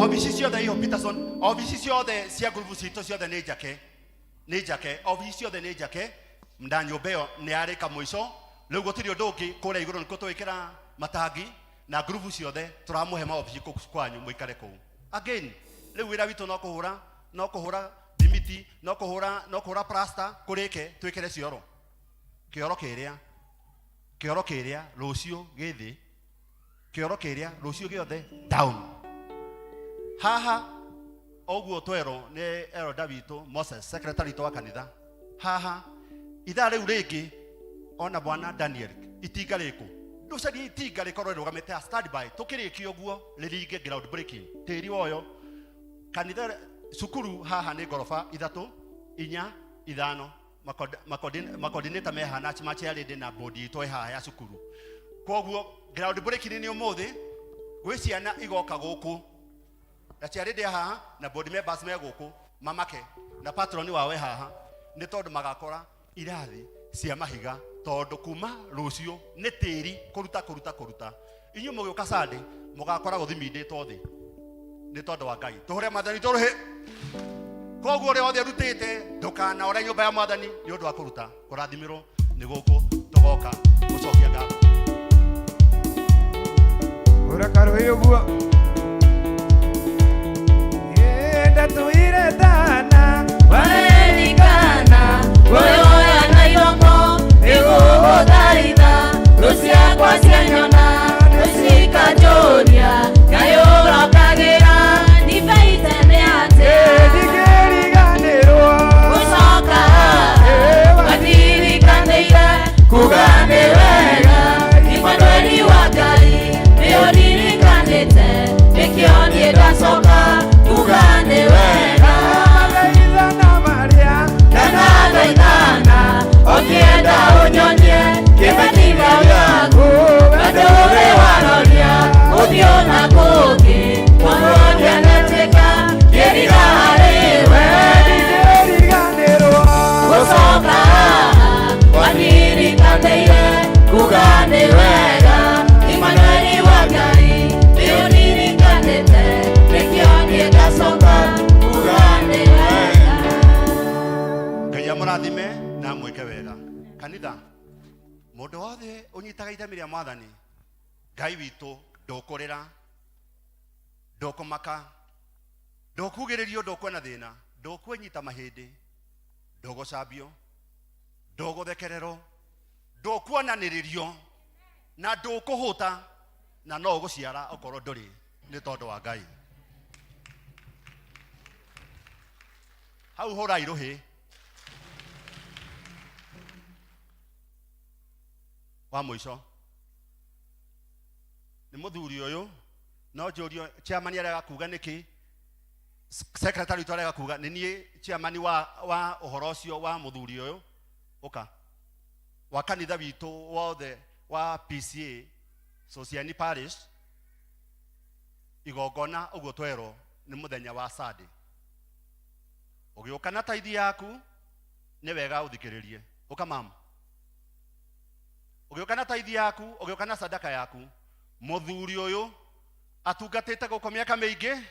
obici ciothe iho Peterson, obici ciothe cia ngurubu citũ ciothe nĩ njake, nĩ njake, obici ciothe nĩ njake, na nyũmba ĩyo nĩ yarĩka mũico. Rĩu gũtirĩ ũndũ ũngĩ, kũrĩa igũrũ nĩkuo tũgĩkĩra matangi na ngurubu ciothe, tũramũhe maobici kũu kwanyu mũikare kũu. Again, rĩu wĩra witũ no kũhũra, no kũhũra thimiti, no kũhũra, no kũhũra plaster, kũrĩke twĩkĩre cioro, kĩoro kĩrĩa, kĩoro kĩrĩa rũciũ gĩthĩ, kĩoro kĩrĩa rũciũ gĩothe down haha. Ũguo twerwo nĩ elder witũ Moses, secretary witũ wa kanitha haha, ithaa rĩu rĩngĩ ona bwana Daniel itinga rĩkũ, ndũcarie itinga rĩkorwo rĩrũgamĩte standby, tũkĩrĩkia ũguo rĩringe ground breaking tĩri woyo kanitha. Cukuru haha nĩ ngoroba ithatũ, inya, ithano. Macoordinator me haha na machairlady na board itũ ĩ haha ya cukuru. Koguo ground breaking nĩ ũmũthĩ, gwĩ ciana igoka gũkũ na chairlady haha na board members me gũkũ, mamake na patron wao e haha, nĩ tondũ magakora irathi cia mahiga, tondũ kuma rũciũ nĩ tĩri kũruta kũruta kũruta. Inyuĩ mũgĩũka Sunday mũgakora gũthimindĩtwo thĩ, nĩ tondũ wa Ngai. Tũhũre mwathani tũrũhĩ. Koguo ũrĩa wothe ũrutĩte, ndũkanaore nyũmba ya mwathani nĩ ũndũ wa kũruta. Kũrathimĩrwo nĩ gũkũ tũgoka gũcokia ngatho. Hũra karũhĩ ũguo. Ĩ, ndatũire thana Waririkana kuoya na iromo igũgũthaitha, thũ ciakwa cianyona nĩcikanjũria, Ngai ũrokagĩra ndibaite nĩ atĩa? Ndingĩriganĩrwo gũcoka watirikanĩire kuga nĩ wega. Imanueli wa Ngai, nĩ ũririkanĩte, nĩkĩo niĩ ndacoka kuga nĩ wega. Mathaithana marĩa Ndanathaithana ũkĩenda ũnyonie kĩmenyithia gĩaku, wendo ũrĩ waroria ũthiũ na kũngĩ, ũguo ndianetĩka ngĩrira harĩ we. Ndingĩriganĩrwo gũcoka wanirikanĩire kuga nĩ wega. Imanueli wa Ngai, nĩ ũririkanĩte, nĩkĩo niĩ ndacoka kuga nĩ wega. Ngai amũrathime na amwĩke wega. Kanitha, mũndũ wothe ũnyitaga itemi rĩa mwathani Ngai witũ, ndũkũrĩra, ndũkũmaka, ndũkugĩrĩrio, ndũkuona thĩna, ndũkwĩnyita mahĩndĩ, ndũgũcambio, ndũgũthekererwo, ndũkuonanĩrĩrio, na ndũkũhũta, na no ũgũciara okorwo ndũrĩ, nĩ tondũ wa Ngai. Hau hũrai rũhĩ. Wa mũico nĩ mũthuri ũyũ, no njũrio chairman arega kuga nĩkĩ, secretary witũ arega kuga nĩ niĩ chairman wa ũhoro ũcio wa mũthuri ũyũ ũka wa kanitha witũ wothe wa PCA Sosiani Parish. Igongona ũguo twerwo nĩ mũthenya wa Sunday, ũgĩũka na taithi yaku nĩ wega ũthikĩrĩrie. Ũka mama, ũgĩũka na taithi yaku, ũgĩũka na sadaka yaku. Mũthuri ũyũ atungatĩte gũkũ mĩaka mĩingĩ,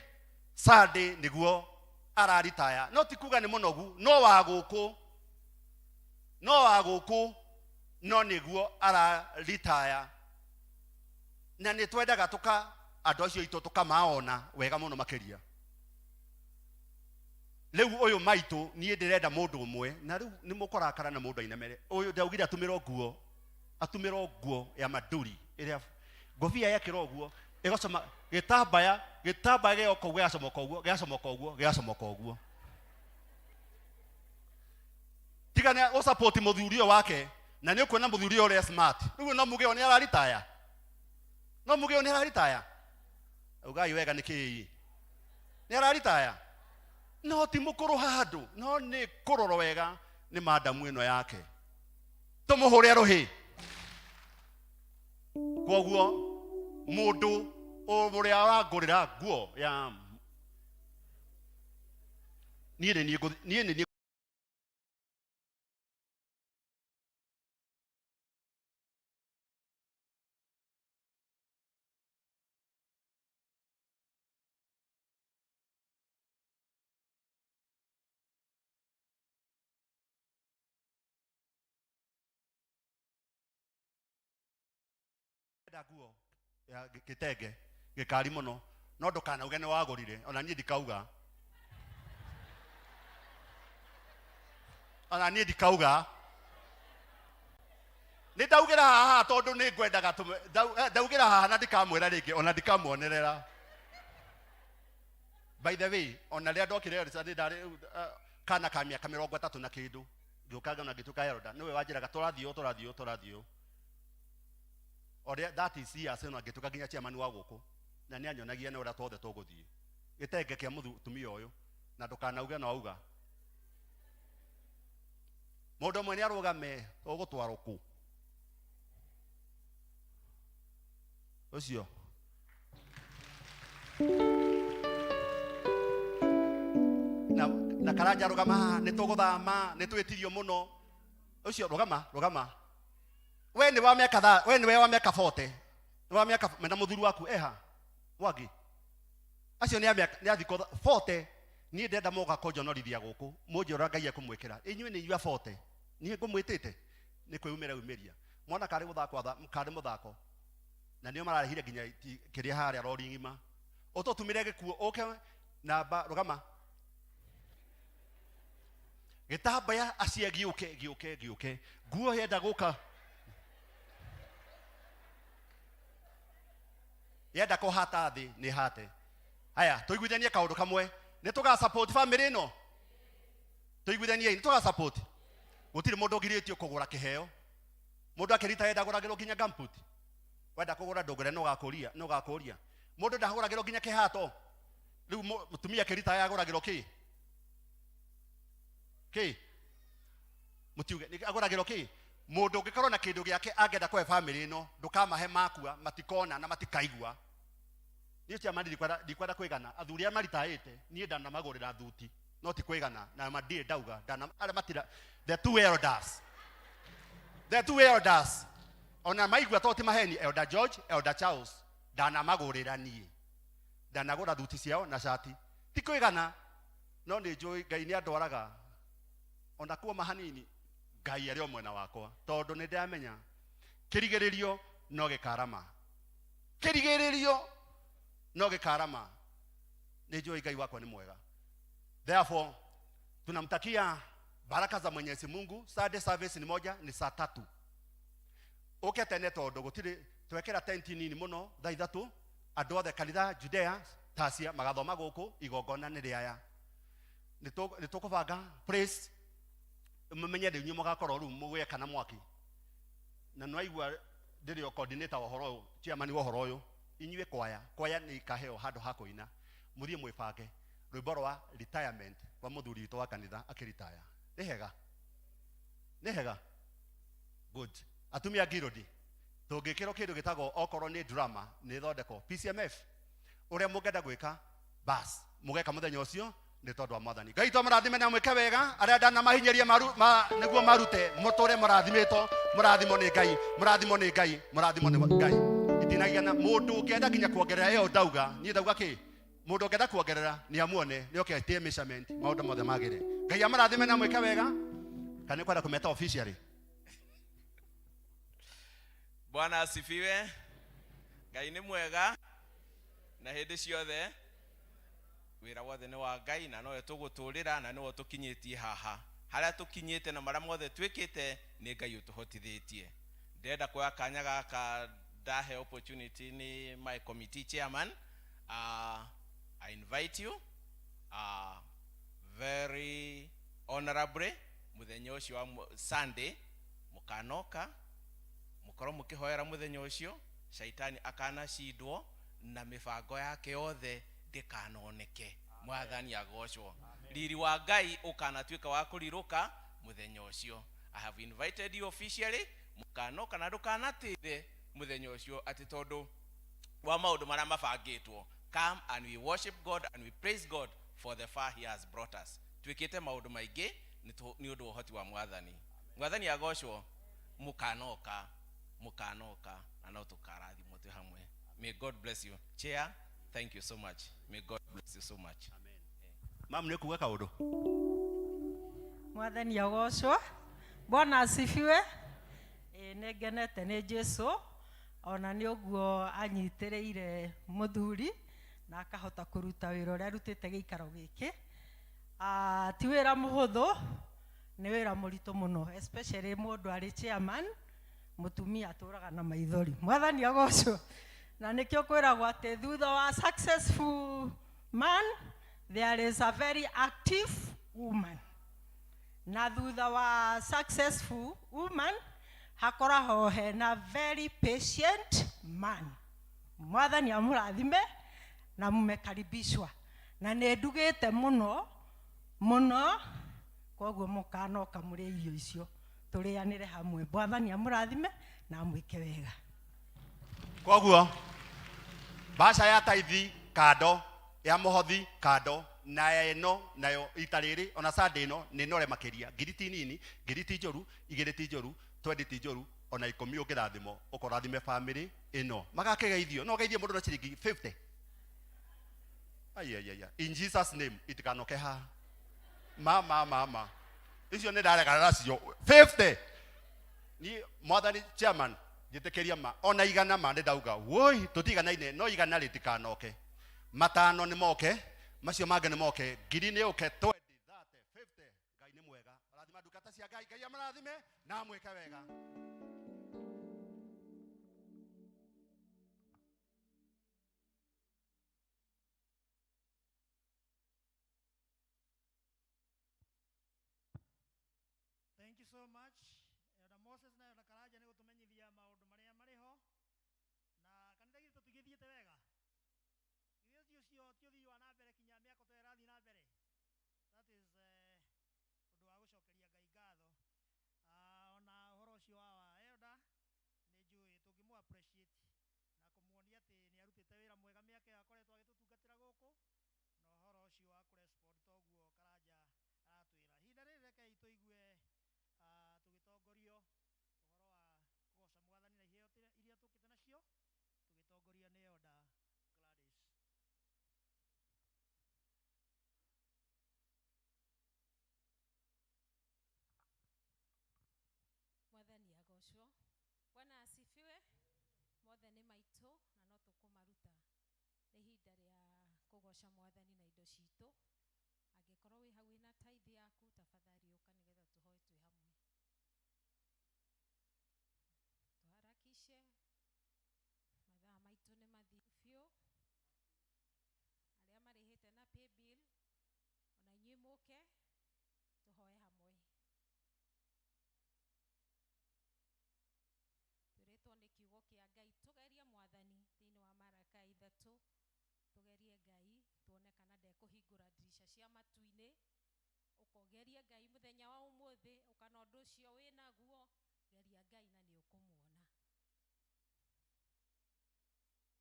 Sunday nĩguo araritaya, no ti kuga nĩ mũnogu, no wa gũkũ, no wa gũkũ, no nĩguo araritaya. Na nĩ twendaga tũka andũ acio aitũ tũkamaona wega mũno makĩria. Rĩu ũyũ maitũ niĩ ndĩrenda mũndũ ũmwe na rĩu nĩ mũkũrakara na mũndũ ainamere. Ũyũ ndaugire atumĩrwo nguo, atumĩrwo nguo ya manduri ĩrĩa ngobia yekĩrwo ũguo ĩgacoma gĩtambaya, gĩtambaya gĩoka ũguo gĩgacomoka ũguo, gĩgacomoka ũguo, gĩgacomoka ũguo. Tiga nĩ ũsupport mũthuri ũyũ wake na nĩ ũkuona mũthuri ũyũ ũrĩa smart. Rĩu no muge nĩ araritaya, no muge nĩ araritaya. Ugai wega nĩ kĩĩ? Nĩ araritaya? No ti mũkũrũ handũ, no nĩ kũrorwo wega nĩ madamu ĩno yake. Tũmũhũre rũhĩ. Koguo mũndũ ũrĩa arangũrĩra nguo ya niĩ nĩ niĩ ngũthi- niĩ nĩ niĩ Enda nguo ya gĩtenge gĩkari mũno no ndũkanauge nĩ wagũrire ona niĩ ndikauga ona niĩ ndikauga nĩ ndaugĩra haha tondũ nĩ ngwendaga ndaugĩra haha na ndikamwĩra rĩngĩ ona ndikamuonerera. By the way, ona rĩrĩa ndokire Elsa nĩ ndarĩ kana ka mĩaka 30 na kĩndũ ngĩũka na ngĩtuĩka elder, nĩwe wanjĩraga tũrathiĩ ũũ tũrathiĩ ũũ tũrathiĩ ũũ ũrĩa that is years ĩno ngĩtuĩka nginya chairman wa gũkũ na nĩ anyonagia nĩ ũrĩa twothe tũgũthiĩ gĩtenge kĩa mũtumia ũyũ na ndũkanauge no auga mũndũ ũmwe nĩ arũgame ũgũtwarwo kũ ũcio na Karanja rũgama haha nĩ tũgũthama nĩ twĩtirio mũno ũcio rũgama rũgama we nĩ wa mĩaka tha we nĩ we wa mĩaka 40 nĩ wa mĩaka mena mũthuri waku eha Mwangi acio nĩ a mĩaka nĩ a thikũ 40 niĩ ndenda moka kũnjonorithia gũkũ mũnjĩra ũrĩa Ngai ekũmwĩkĩra inyuĩ nĩ inyuĩ a 40 niĩ ngũmwĩtĩte nĩ kwĩumĩra umĩria mwana karĩ mũthako karĩ mũthako na nĩo mararehire nginya kĩrĩa harĩa rori ng'ima ũtũtumĩre gĩkuo ũke namba rũgama gĩtambaya acie gĩũke gĩũke gĩũke nguo yenda gũka yenda kũhata thĩ nĩ hate haya tũiguithanie kaũndũ kamwe nĩ tũga support family ĩno tũiguithaniei nĩ tũga support gũtirĩ mũndũ ũgirĩtio kũgũra kĩheo mũndũ akĩrita yenda agũragĩrwo nginya gumboot wenda kũgũra ndũngĩre no gakũria no gakũria mũndũ ndagũragĩrwo nginya kĩhato rĩu mũtumia akĩrita yagũragĩrwo kĩ kĩ mũtiuge agũragĩrwo kĩ mũndũ ũngĩkorwo na kĩndũ gĩake angĩenda kũhe family ĩno ndũkamahe makua matikona na matikaigua niĩ chairman ndikwenda kwĩgana athuri arĩa maritaĩte niĩ ndanamagũrĩra thuti no ti kwĩgana na ma ndirĩ ndauga ndana arĩa matira the two elders the two elders ona maigua to ti maheni Elder George Elder Charles ndanamagũrĩra niĩ ndanagũra thuti ciao na cati ti kwĩgana no nĩ njũĩ Ngai nĩ andwaraga ona kuoma hanini Ngai arĩ o mwena wakwa tondũ nĩ ndĩramenya kĩrigĩrĩrio no gĩkarama kĩrigĩrĩrio no gĩkarama nĩ njũĩ Ngai wakwa nĩ mwega. Therefore tunamtakia baraka za Mwenyezi Mungu. Sunday service ni moja, ni saa 3 uke tene tondu gutiri twekera tenti nini muno thaa 3 andu othe kanitha Judea Tasia magathoma guku igongona ni riaya ni tukubanga praise mumenye riu inyuĩ mũgakorwo rĩu mũgĩaka na mwaki na nĩwaigua ndĩrĩ o coordinator wa ũhoro ũyũ chairman wa ũhoro ũyũ inyuĩ kwaya kwaya nĩ ikaheo handũ ha kũina mũthiĩ mwĩbange rwĩmbo rwa retirement rwa mũthuri witũ wa kanitha akĩritaya nĩ hega nĩ hega good atumia ngirodi tũngĩkĩrwo kĩndũ gĩtagwo okorwo nĩ drama nĩ thondekwo PCMF ũrĩa mũngĩenda gwĩka bas mũgeka mũthenya ũcio nĩ tondũ wa mwathani Ngai to mũrathime na mwĩke wega arĩa ndanamahinyĩria nĩguo marute mũtũre mũrathimĩtwo mũrathimo nĩ Ngai mũrathimo nĩ Ngai mũrathimo nĩ Ngai itinagia na mũndũ ũngĩenda nginya kuongerera ĩyo ndauga niĩ ndauga kĩ mũndũ ũngĩenda kuongerera nĩ amuone nĩ oke etie measurement maũndũ mothe magĩre Ngai amũrathime na mwĩke wega kana nĩ kwenda kũmeta officially. Bwana asifiwe. Ngai nĩ mwega na hĩndĩ ciothe wĩra wothe nĩ wa Ngai na nowe tũgũtũrĩra na nĩwe ũtũkinyĩtie haha harĩa tũkinyĩte na marĩa mothe twĩkĩte nĩ Ngai ũtũhotithĩtie. Ndĩrenda kuoya kanya gaka ndahe opportunity nĩ my committee chairman. I invite you very honorably muthenya ũcio wa Sunday mũkanoka mũkorwo mũkĩhoera mũthenya ũcio shaitani akanacindwo na mĩbango yake yothe ndĩkanoneke. Mwathani agocwo. Riri wa Ngai ũkanatuĩka wa kũrirũka mũthenya ũcio. I have invited you officially mũkanoka na ndũkanatĩre mũthenya ũcio atĩ tondũ wa maũndũ marĩa mabangĩtwo. Come and we worship God and we praise God for the far he has brought us. Twĩkĩte maũndũ maingĩ nĩ ũndũ wa ũhoti wa Mwathani. Mwathani agocwo. Mũkanoka, mũkanoka na no tũkarathimwo twĩ hamwe. May God bless you. Chair, thank you so much. May God bless you so much. Amen. Mam nĩ kuga kaũndũ. Mwathani agocwo. Bwana asifiwe. Ĩĩ nĩ ngenete nĩ Jesu ona nĩ ũguo anyitĩrĩire mũthuri na akahota kũruta wĩra ũrĩa arutĩte gĩikaro gĩkĩ. Ah, ti wĩra mũhũthũ, nĩ wĩra mũritũ mũno especially mũndũ arĩ chairman, mũtumia atũraga na maithori. Mwathani agocwo. Na nĩkĩo kwĩragwo atĩ thutha wa successful man there is a very active woman. Na thutha wa successful woman hakoragwo hena very patient man. Mwathani amũrathime na mmekaribishwa. Na nĩ ndugĩte mũno mũno, koguo mũkanoka mũrĩe irio icio tũrĩanĩre hamwe. Mwathani amũrathime na amwĩke wega. Koguo mbaca ya taithi kando, ya mũhothi kando, na ya ĩno nayo ita rĩrĩ ona Sunday ĩno nĩ nore makĩria. Ngiri ti nini, ngiri ti njũru, igĩrĩ ti njũru, twendi ti njũru, ona ikũmi ũngĩrathimwo ũkorathime family ĩno. Magakĩgeithio, no ũgeithie mũndũ na ciringi 50. Ai, ai, ai, ai. In Jesus name itikanoke haha. Ma, ma, ma, ma. Icio nĩ ndaregana nacio. 50. Ni mwathani chairman njĩtĩkĩria ma ona igana ma nĩ ndauga woi tũtiganaine no igana rĩtikanoke. Matano nĩ moke, macio mangĩ nĩ moke, ngiri nĩ ũke, 20, 30, 50. Ngai nĩ mwega. Rathima ndungata cia Ngai, Ngai amũrathime na amwĩke wega. Thank you so much. Elder Moses na Elder Karanja nĩ gũtũmenyithia maũndũ marĩa marĩ ho. Na kanitha gitũ tũgĩthiĩte wega. Githĩ ũcio ũcio ti ũthii wa na mbere kinya mĩaka ta ĩrathiĩ na mbere. That is ũndũ wa gũcokeria Ngai ngatho. Ona ũhoro ũcio wa Elder nĩ njũĩ tũngĩmũ appreciate na kũmuonia atĩ nĩ arutĩte wĩra mwega mĩaka ĩyo akoretwo agĩtũtungatĩra gũkũ, na ũhoro ũcio wa kũrespond toguo Karanja aratwĩra. Ihinda rĩrĩ rekei tũigue tũgĩtongorio ũhoro wa kũgoca Mwathani na iheo iria tũkĩte nacio, tũgĩtongorio nĩ Elder Gladys. Mwathani agocwo. Bwana asifiwe. Mothe nĩ maitũ na no tũkũmaruta. Nĩ ihinda rĩa kũgoca Mwathani na indo citũ. Angĩkorwo wĩ hau wĩna tithe yaku, tafadhali ũka nĩgetha tũhoe twĩ hamwe. Tũharakishe, mathaa maitũ nĩ mathiu biũ. Arĩa marĩhĩte na paybill, ona inyuĩ mũke, tũhoe hamwe. Twĩrĩtwo nĩ kiugo kĩa Ngai tũgerie Mwathani thĩinĩ wa Maraka ithatũ, tũgerie Ngai tuone kana ndekũhingũra ndirica cia matu-inĩ. Ũkogerie Ngai mũthenya wa ũmũthĩ, ũkana ũndũ ũcio wĩnaguo, geria Ngai na nĩ ũkũmuona.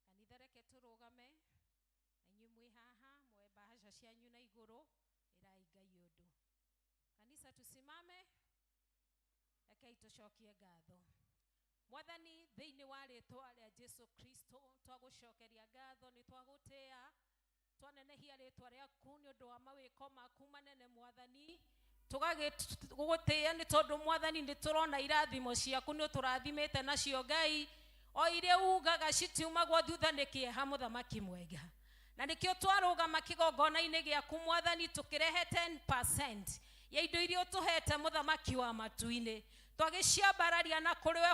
Kanitha reke tũrũgame, na inyuĩ mwĩ haha, muoe mbahaca cianyu na igũrũ, ĩrai Ngai ũndũ. Kanisa tusimame, rekei tũcokie ngatho. Mwathani, thĩinĩ wa rĩtwa rĩa Jesu Kristo, twagũcokeria ngatho, nĩ twagũtĩĩa, twanenehia rĩtwa rĩaku nĩ ũndũ wa mawĩko maku manene Mwathani. Tũgagĩgũtĩĩa nĩ tondũ Mwathani nĩ tũrona irathimo ciaku, nĩ ũtũrathimĩte nacio Ngai. O iria ugaga citiumagwo thutha nĩ kĩeha, mũthamaki mwega. Na nĩkĩo twarũgama kĩgongona-inĩ gĩaku mwathani, tũkĩrehe 10% ya indo iria ũtũhete mũthamaki wa matu-inĩ, twagĩciambararia na kũrĩ we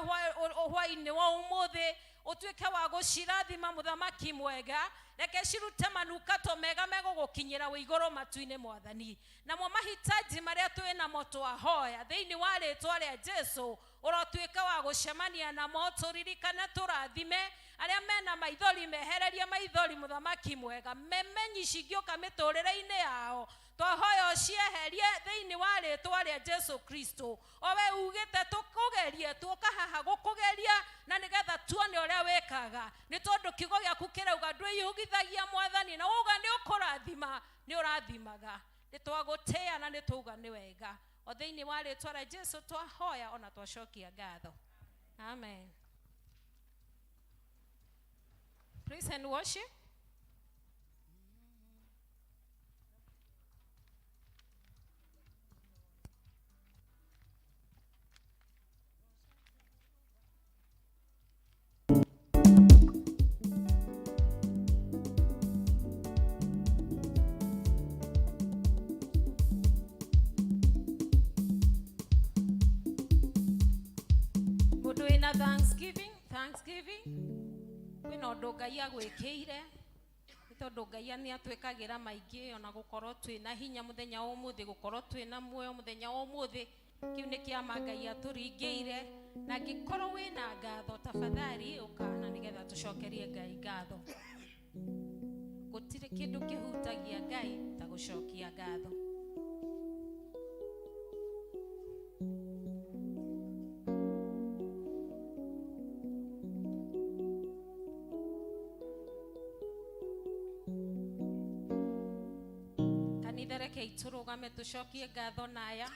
hwaĩ-inĩ wa ũmũthĩ, ũtuĩke wa gũcirathima mũthamaki mwega. Reke cirute manukato mega megũgũkinyĩra wĩ igũrũ matu-inĩ mwathani. Namo mahitaji marĩa twĩ namo twahoya thĩinĩ wa rĩtwa rĩa Jesu, ũrotuĩka wa gũcemania namo. Tũririkane, tũrathime arĩa mena maithori, mehererie maithori mũthamaki mwega. Memenyi cingĩũka mĩtũrĩre-inĩ yao, twahoya ũcieherie thĩinĩ wa rĩtwa rĩa Jesu Kristo. O we ugĩte tũkũgerie, tuoka haha gũkũgeria na nĩgetha tuone ũrĩa wĩkaga, nĩ tondũ kiugo gĩaku kĩrauga ndwĩihũgithagia mwathani, na wauga nĩ ũkũrathima, nĩ ũrathimaga. Nĩ twagũtĩĩa na nĩ twauga nĩ wega. O thĩinĩ wa rĩtwa rĩa Jesu twahoya ona twacokia ngatho, amen. Praise and worship. Mũndũ wĩna thanksgiving, thanksgiving, kwĩna ũndũ Ngai agwĩkĩire, nĩ tondũ Ngai nĩ atwĩkagĩra maingĩ. Ona gũkorwo twĩna hinya mũthenya wa ũmũthĩ, gũkorwo twĩna muoyo mũthenya wa ũmũthĩ, kĩu nĩ kĩama Ngai atũringĩire. Na angĩkorwo wĩna ngatho, tafadhali ũka na nĩgetha tũcokerie Ngai ngatho. Gũtirĩ kĩndũ kĩhutagia Ngai ta gũcokia ngatho. Kanitha, rekei tũrũgame tũcokie ngatho naya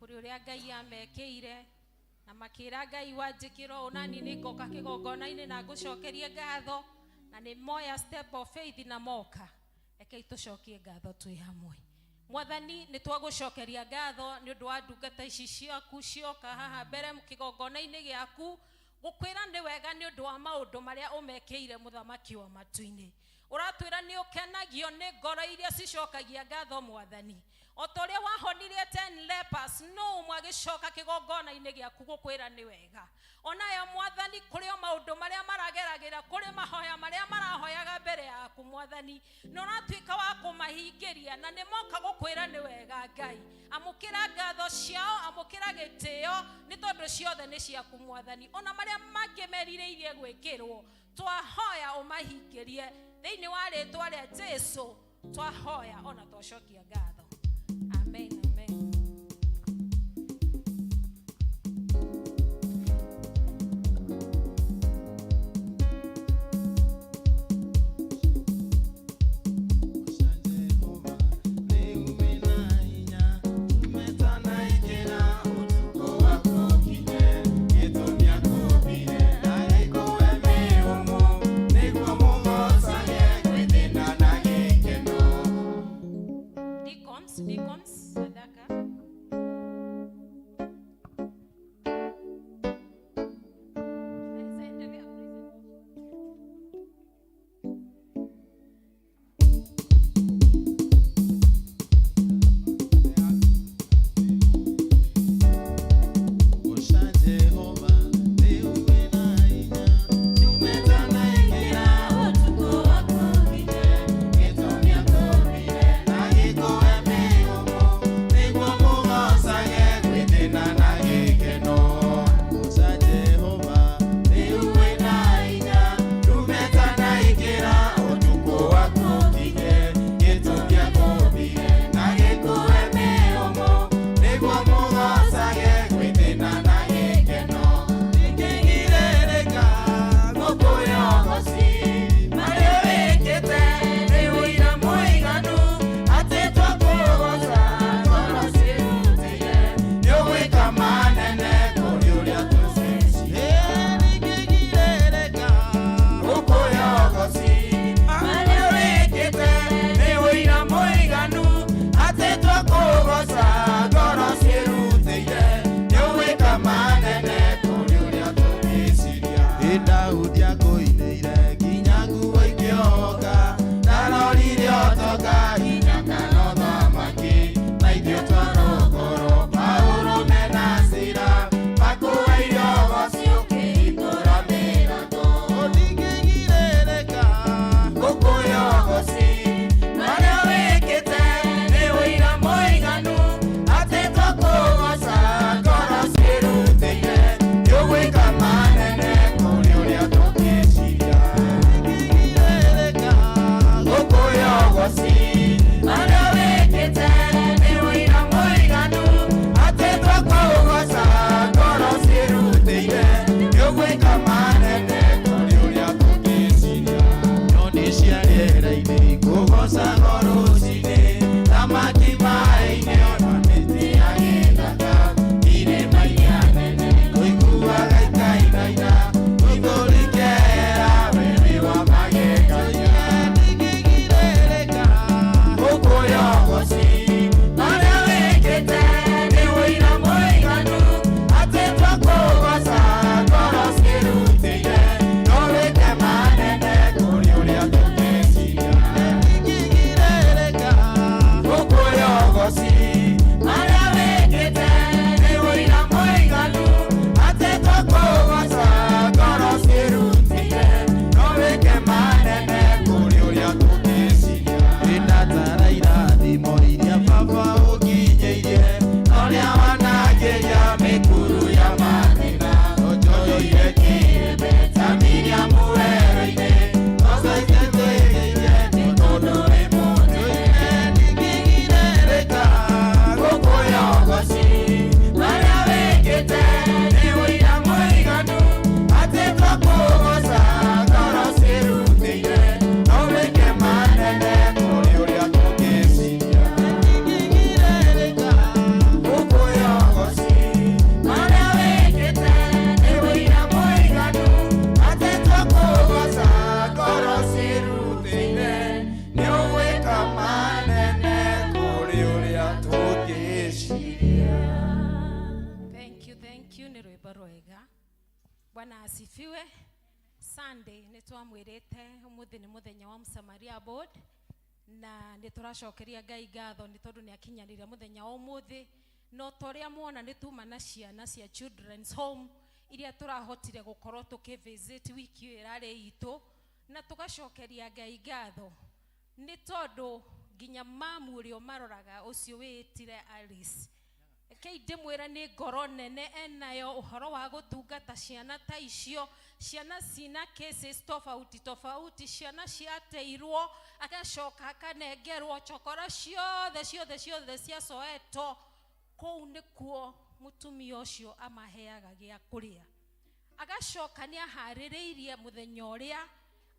kũrĩ ũrĩa Ngai amekĩire, na makĩra Ngai wanjĩkĩra ũũ nani nĩ ngoka kĩgongona-inĩ na ngũcokerie ngatho, na nĩ moya step of faith na moka. Rekei tũcokie ngatho twĩ hamwe. Mwathani, nĩ twagũcokeria ngatho nĩ ũndũ wa ndungata ici ciaku cioka haha mbere kĩgongona-inĩ gĩaku gũkwĩra nĩ wega nĩ ũndũ wa maũndũ marĩa ũmekĩire. Mũthamaki wa matu-inĩ, ũratwĩra nĩ ũkenagio nĩ ngoro iria cicokagia ngatho. Mwathani, o ta ũrĩa wahonirie 10 lepers, no ũmwe agĩcoka kĩgongona-inĩ gĩaku gũkwĩra nĩ wega. Onayo mwathani, kũrĩ o maũndũ marĩa marageragĩra, kũrĩ mahoya marĩa marahoyaga mbere yaku mwathani, na ũratuĩka wa kũmahingĩria, na nĩ moka gũkwĩra nĩ wega. Ngai, amũkĩra ngatho ciao, amũkĩra gĩtĩo, nĩ tondũ ciothe nĩ ciaku mwathani. Ona marĩa mangĩ merirĩirie gwĩkĩrwo, twahoya ũmahingĩrie thĩinĩ wa rĩtwa rĩa Jesu twahoya ona twacokia ngatho, amen, amen. Ngĩciria. Thank you, thank you. Nĩ rwĩmbo rwega. Bwana asifiwe. Sunday nĩ twamwĩrĩte ũmũthĩ nĩ mũthenya wa Msamaria board na nĩ tũracokeria Ngai ngatho nĩ tondũ nĩ akinyanĩire mũthenya wa ũmũthĩ no ta ũrĩa muona nĩ tuma na ciana cia children's home iria tũrahotire gũkorwo tũkĩ visit wiki ĩyo ĩrarĩ itũ na tũgacokeria Ngai ngatho nĩ tondũ nginya mamu ũrĩa ũmaroraga ũcio wĩĩtire Alice rekei ndĩmwĩre nĩ ngoro nene enayo ũhoro wa gũtungata ciana ta icio, ciana cina cases tofauti tofauti, ciana ciateirwo agacoka akanengerwo chokora ciothe ciothe ciothe cia Soweto. Kũu nĩkuo mũtumia ũcio amaheaga gĩa kũrĩa, agacoka nĩ aharĩrĩirie mũthenya ũrĩa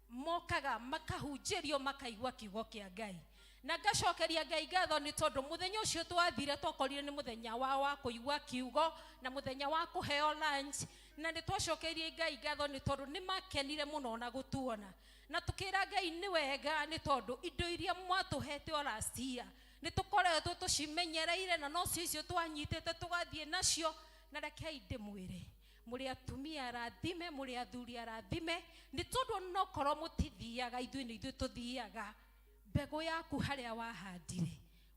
mokaga makahunjĩrio makaigua kiugo kĩa Ngai. Na ngacokeria Ngai ngatho nĩ tondũ mũthenya ũcio twathire twakorire nĩ mũthenya wa kũigua kiugo na mũthenya wa kũheo lunch, na nĩ twacokeirie Ngai ngatho nĩ tondũ nĩ makenire mũno na gũtuona, na tũkĩra Ngai nĩ wega nĩ tondũ indo iria mwatũhete o last year nĩ tũkoretwo tũcimenyereire na nocio icio twanyitĩte tũgathiĩ nacio. Na rekei ndĩmwĩre mũrĩ atumia arathime, mũrĩ athuri arathime, nĩ tondũ nokorwo mũtithiaga ithuĩ nĩ ithuĩ tũthiaga. Mbegũ yaku harĩa wahandire,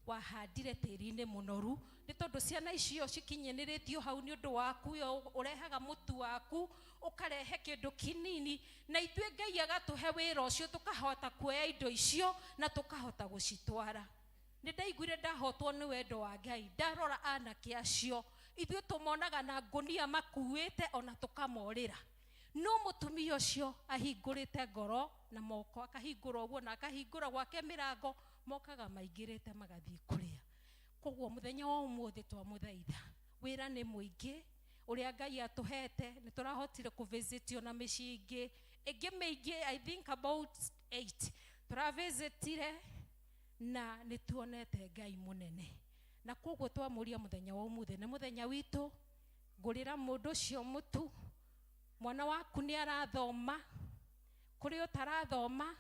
wahandire tĩri-inĩ mũnoru, nĩ tondũ ciana icio cikinyanĩrĩtio hau nĩ ũndũ waku, yo ũrehaga mũtu waku ũkarehe kĩndũ kinini, na ithuĩ Ngai agatũhe wĩra ũcio tũkahota kuoya indo icio na tũkahota gũcitwara. Nĩ ndaiguire ndahotwo nĩ wendo wa Ngai ndarora anake acio, ithuĩ tũmonaga na ngũnia makuĩte ona tũkamorĩra, no mũtumia ũcio ahingũrĩte ngoro na moko, akahingũra ũguo na akahingũra gwake mĩrango, mokaga maingĩrĩte magathiĩ kũrĩa. Koguo mũthenya wa ũmũthĩ twamũthaitha, wĩra nĩ mũingĩ ũrĩa Ngai atũhete, nĩ tũrahotire kũvisit ona mĩciĩ ĩngĩ ĩngĩ mĩingĩ, I think about 8 tũravisitire, na nĩ tuonete Ngai mũnene. Na koguo twamũria mũthenya wa ũmũthĩ nĩ mũthenya witũ, ngũrĩra mũndũ ũcio mũtu, mwana waku nĩ arathoma, kũrĩ ũtarathoma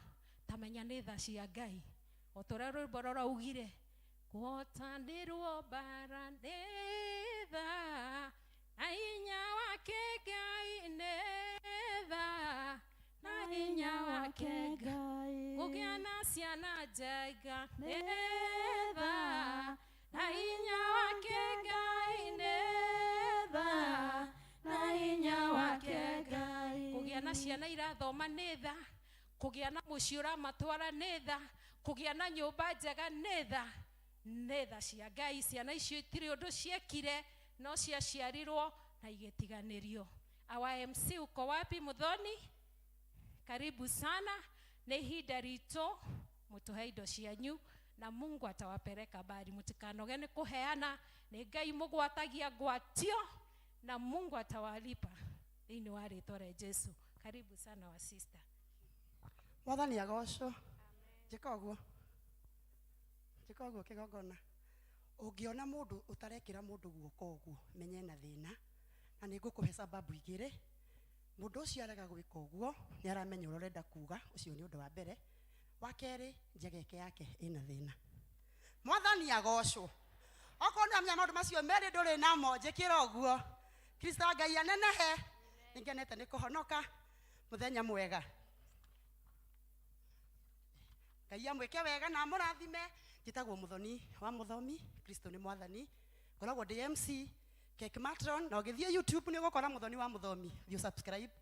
tamenya nĩ tha cia Ngai, o ta ũrĩa rwĩmbo rũraugire, kũhotanĩrwo mbara nĩ tha, na hinya wake Ngai nĩ tha, na hinya wake Ngai, kũgĩa na ciana njega nĩ tha, na hinya wake Ngai nĩ tha, na hinya wake Ngai, kũgĩa na ciana irathoma nĩ tha, kũgĩa na mũciĩ ũramatwara nĩ tha, kũgĩa na nyũmba njega nĩ tha, nĩ tha cia Ngai. Ciana icio itirĩ ũndũ ciekire, no ciaciarirwo na igĩtiganĩrio. Our MC uko wapi Muthoni? Karibu sana, nĩ ihinda ritũ mũtũhe indo cianyu na Mungu atawapeleka mbali. Mũtikanoge nĩ kũheana, nĩ Ngai mũgwatagia ngwatio na Mungu atawalipa thĩinĩ wa rĩtwa rĩa Jesu. Karibu sana wa sister. Mwathani agocwo. Njĩka ũguo, njĩka ũguo kĩgongona. Ũngĩona mũndũ ũtarekĩra mũndũ guoko ũguo, menye na thĩna, na nĩ ngũkũhe sababu igĩrĩ. Mũndũ ũcio arega gwĩka ũguo nĩ aramenya ũrĩa ũrenda kuga, ũcio nĩ ũndũ wa mbere. Wa kerĩ, njegeke yake ĩna thĩna. Mwathani agocwo. Okorwo nĩ ũramenya maũndũ macio merĩ ndũrĩ namo, njĩkĩra ũguo. Kristo wa Ngai anenehe. Nĩngenete nĩ kũhonoka. Mũthenya mwega. Ngai amwĩke wega na amũrathime. Njĩtagwo Muthoni wa Mũthomi, Kristo nĩ mwathani. Ngoragwo ndĩ MC Cake Matron, na ũgĩthiĩ YouTube nĩ ũgũkora Muthoni wa Mũthomi. Thiĩ subscribe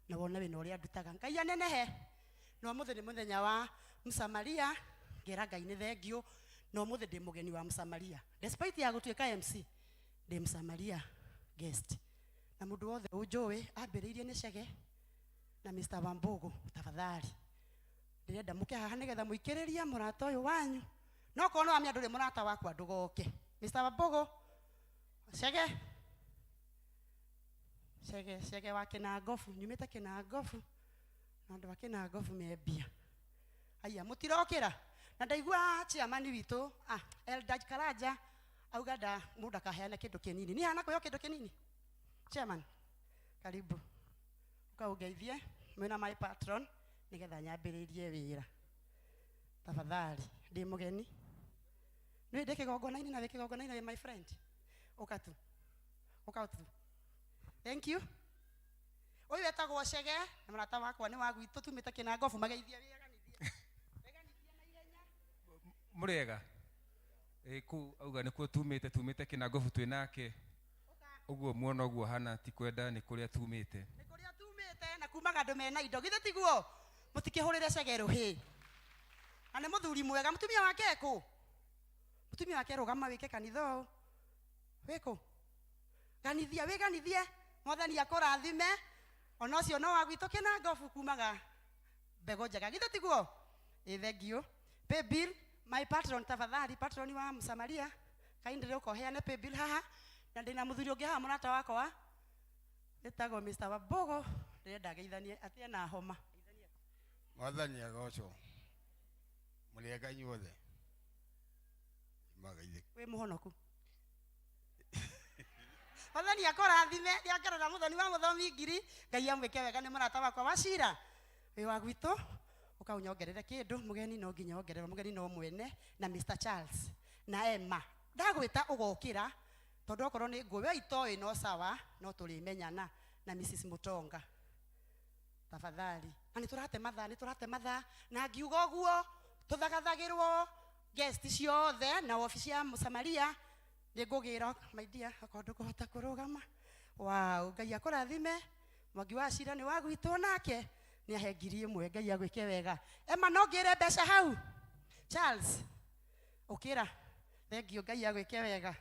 na wone wĩna ũrĩa ndutaga. Ngai anenehe. Na ũmũthĩ nĩ mũthenya wa Msamaria, ngera Ngai nĩ thengiũ, na ũmũthĩ ndĩ mũgeni wa Msamaria. Despite ya gũtuĩka MC, ndĩ Msamaria guest. Na mũndũ wothe ũnjũĩ ambĩrĩirie nĩ Chege na Mr. Wambugu, tafadhali ndĩrenda mũke haha nĩgetha mũikĩrĩrie mũrata ũyũ wanyu. No korwo nĩ wamenya ndũrĩ mũrata wakwa ndũgoke. Mr. Wambugu, Chege, Chege, Chege wa Kĩnangobu, nyumĩte Kĩnangobu, na andũ a Kĩnangobu me mbia. Aya, mũtirokĩra. Na ndaigua chairman witũ, Elder Karanja, auga nda mũndũ akaheana kĩndũ kĩnini. Niĩ hana kũheo kĩndũ kĩnini? Chairman, karibu. Ũka ũngeithie mwĩna my patron nĩgetha nyambĩrĩrie wĩra. Tafadhali, ndĩ mũgeni. Nĩ ndĩ kĩgongona-inĩ na wĩ kĩgongona-inĩ wĩ my friend. Ũka tu. Ũka tu. Thank you. Ũyũ etagwo Chege na mũrata wakwa nĩ wa gwitũ tumĩte Kĩnangobu mageithie wĩyaganithie. Mũrĩega? Ĩ kũu auga nĩkuo tumĩte tumĩte Kĩnangobu twĩ nake ũguo muona ũguo hana ti kwenda nĩ kũrĩa tumĩte. Tumĩte na kumaga andũ mena indo githĩ tiguo mũtikĩhũrĩre Chege rũhĩ na nĩ mũthuri mwega mũtumia wake ekũ mũtumia wake rũgama wĩke kanitha ũũ wĩkũ ganithia wĩganithie mwathani akũrathime ona ũcio no wa gwitũ Kĩnangobu kumaga mbegũ njega githĩ tiguo ĩ thank you pay bill my patron tafadhali patron wa Msamaria kindly ũka ũheane pay bill haha na ndĩna mũthuri ũngĩ haha mũrata wakwa ĩtagwo Mr. Wambogo ndĩrenda ageithanie atĩ ena homa. Mwathani agocwo. Mũrĩega inyuothe. Magaithĩ. Wĩ mũhonoku. Mwathani akũrathime nĩangerera mũthoni wa mũthomi ngiri Ngai amwĩke wega nĩ mũrata wakwa wa cira wĩ wa gwitũ ũka ũnyongerere kĩndũ mũgeni no nginya ongererwo mũgeni no mwene na Mr. Charles na Emma ndagwĩta ũgokĩra tondũ okorwo nĩ ngũ we itoĩ no sawa no tũrĩmenyana na Mrs. Mutonga tafadhali na nĩ tũrate mathaa nĩ tũrate mathaa na ngiuga ũguo tũthagathagĩrwo guest ciothe na wabici ya Mũsamaria nĩ ngũgĩra my dear okorwo ndũkũhota kũrũgama wow Ngai akũrathime Mwangi wa cira nĩ wa gwitũ nake nĩ ahe 1000 Ngai agwĩke wega Emma no ngĩre mbeca hau Charles ũkĩra thank you Ngai agwĩke wega.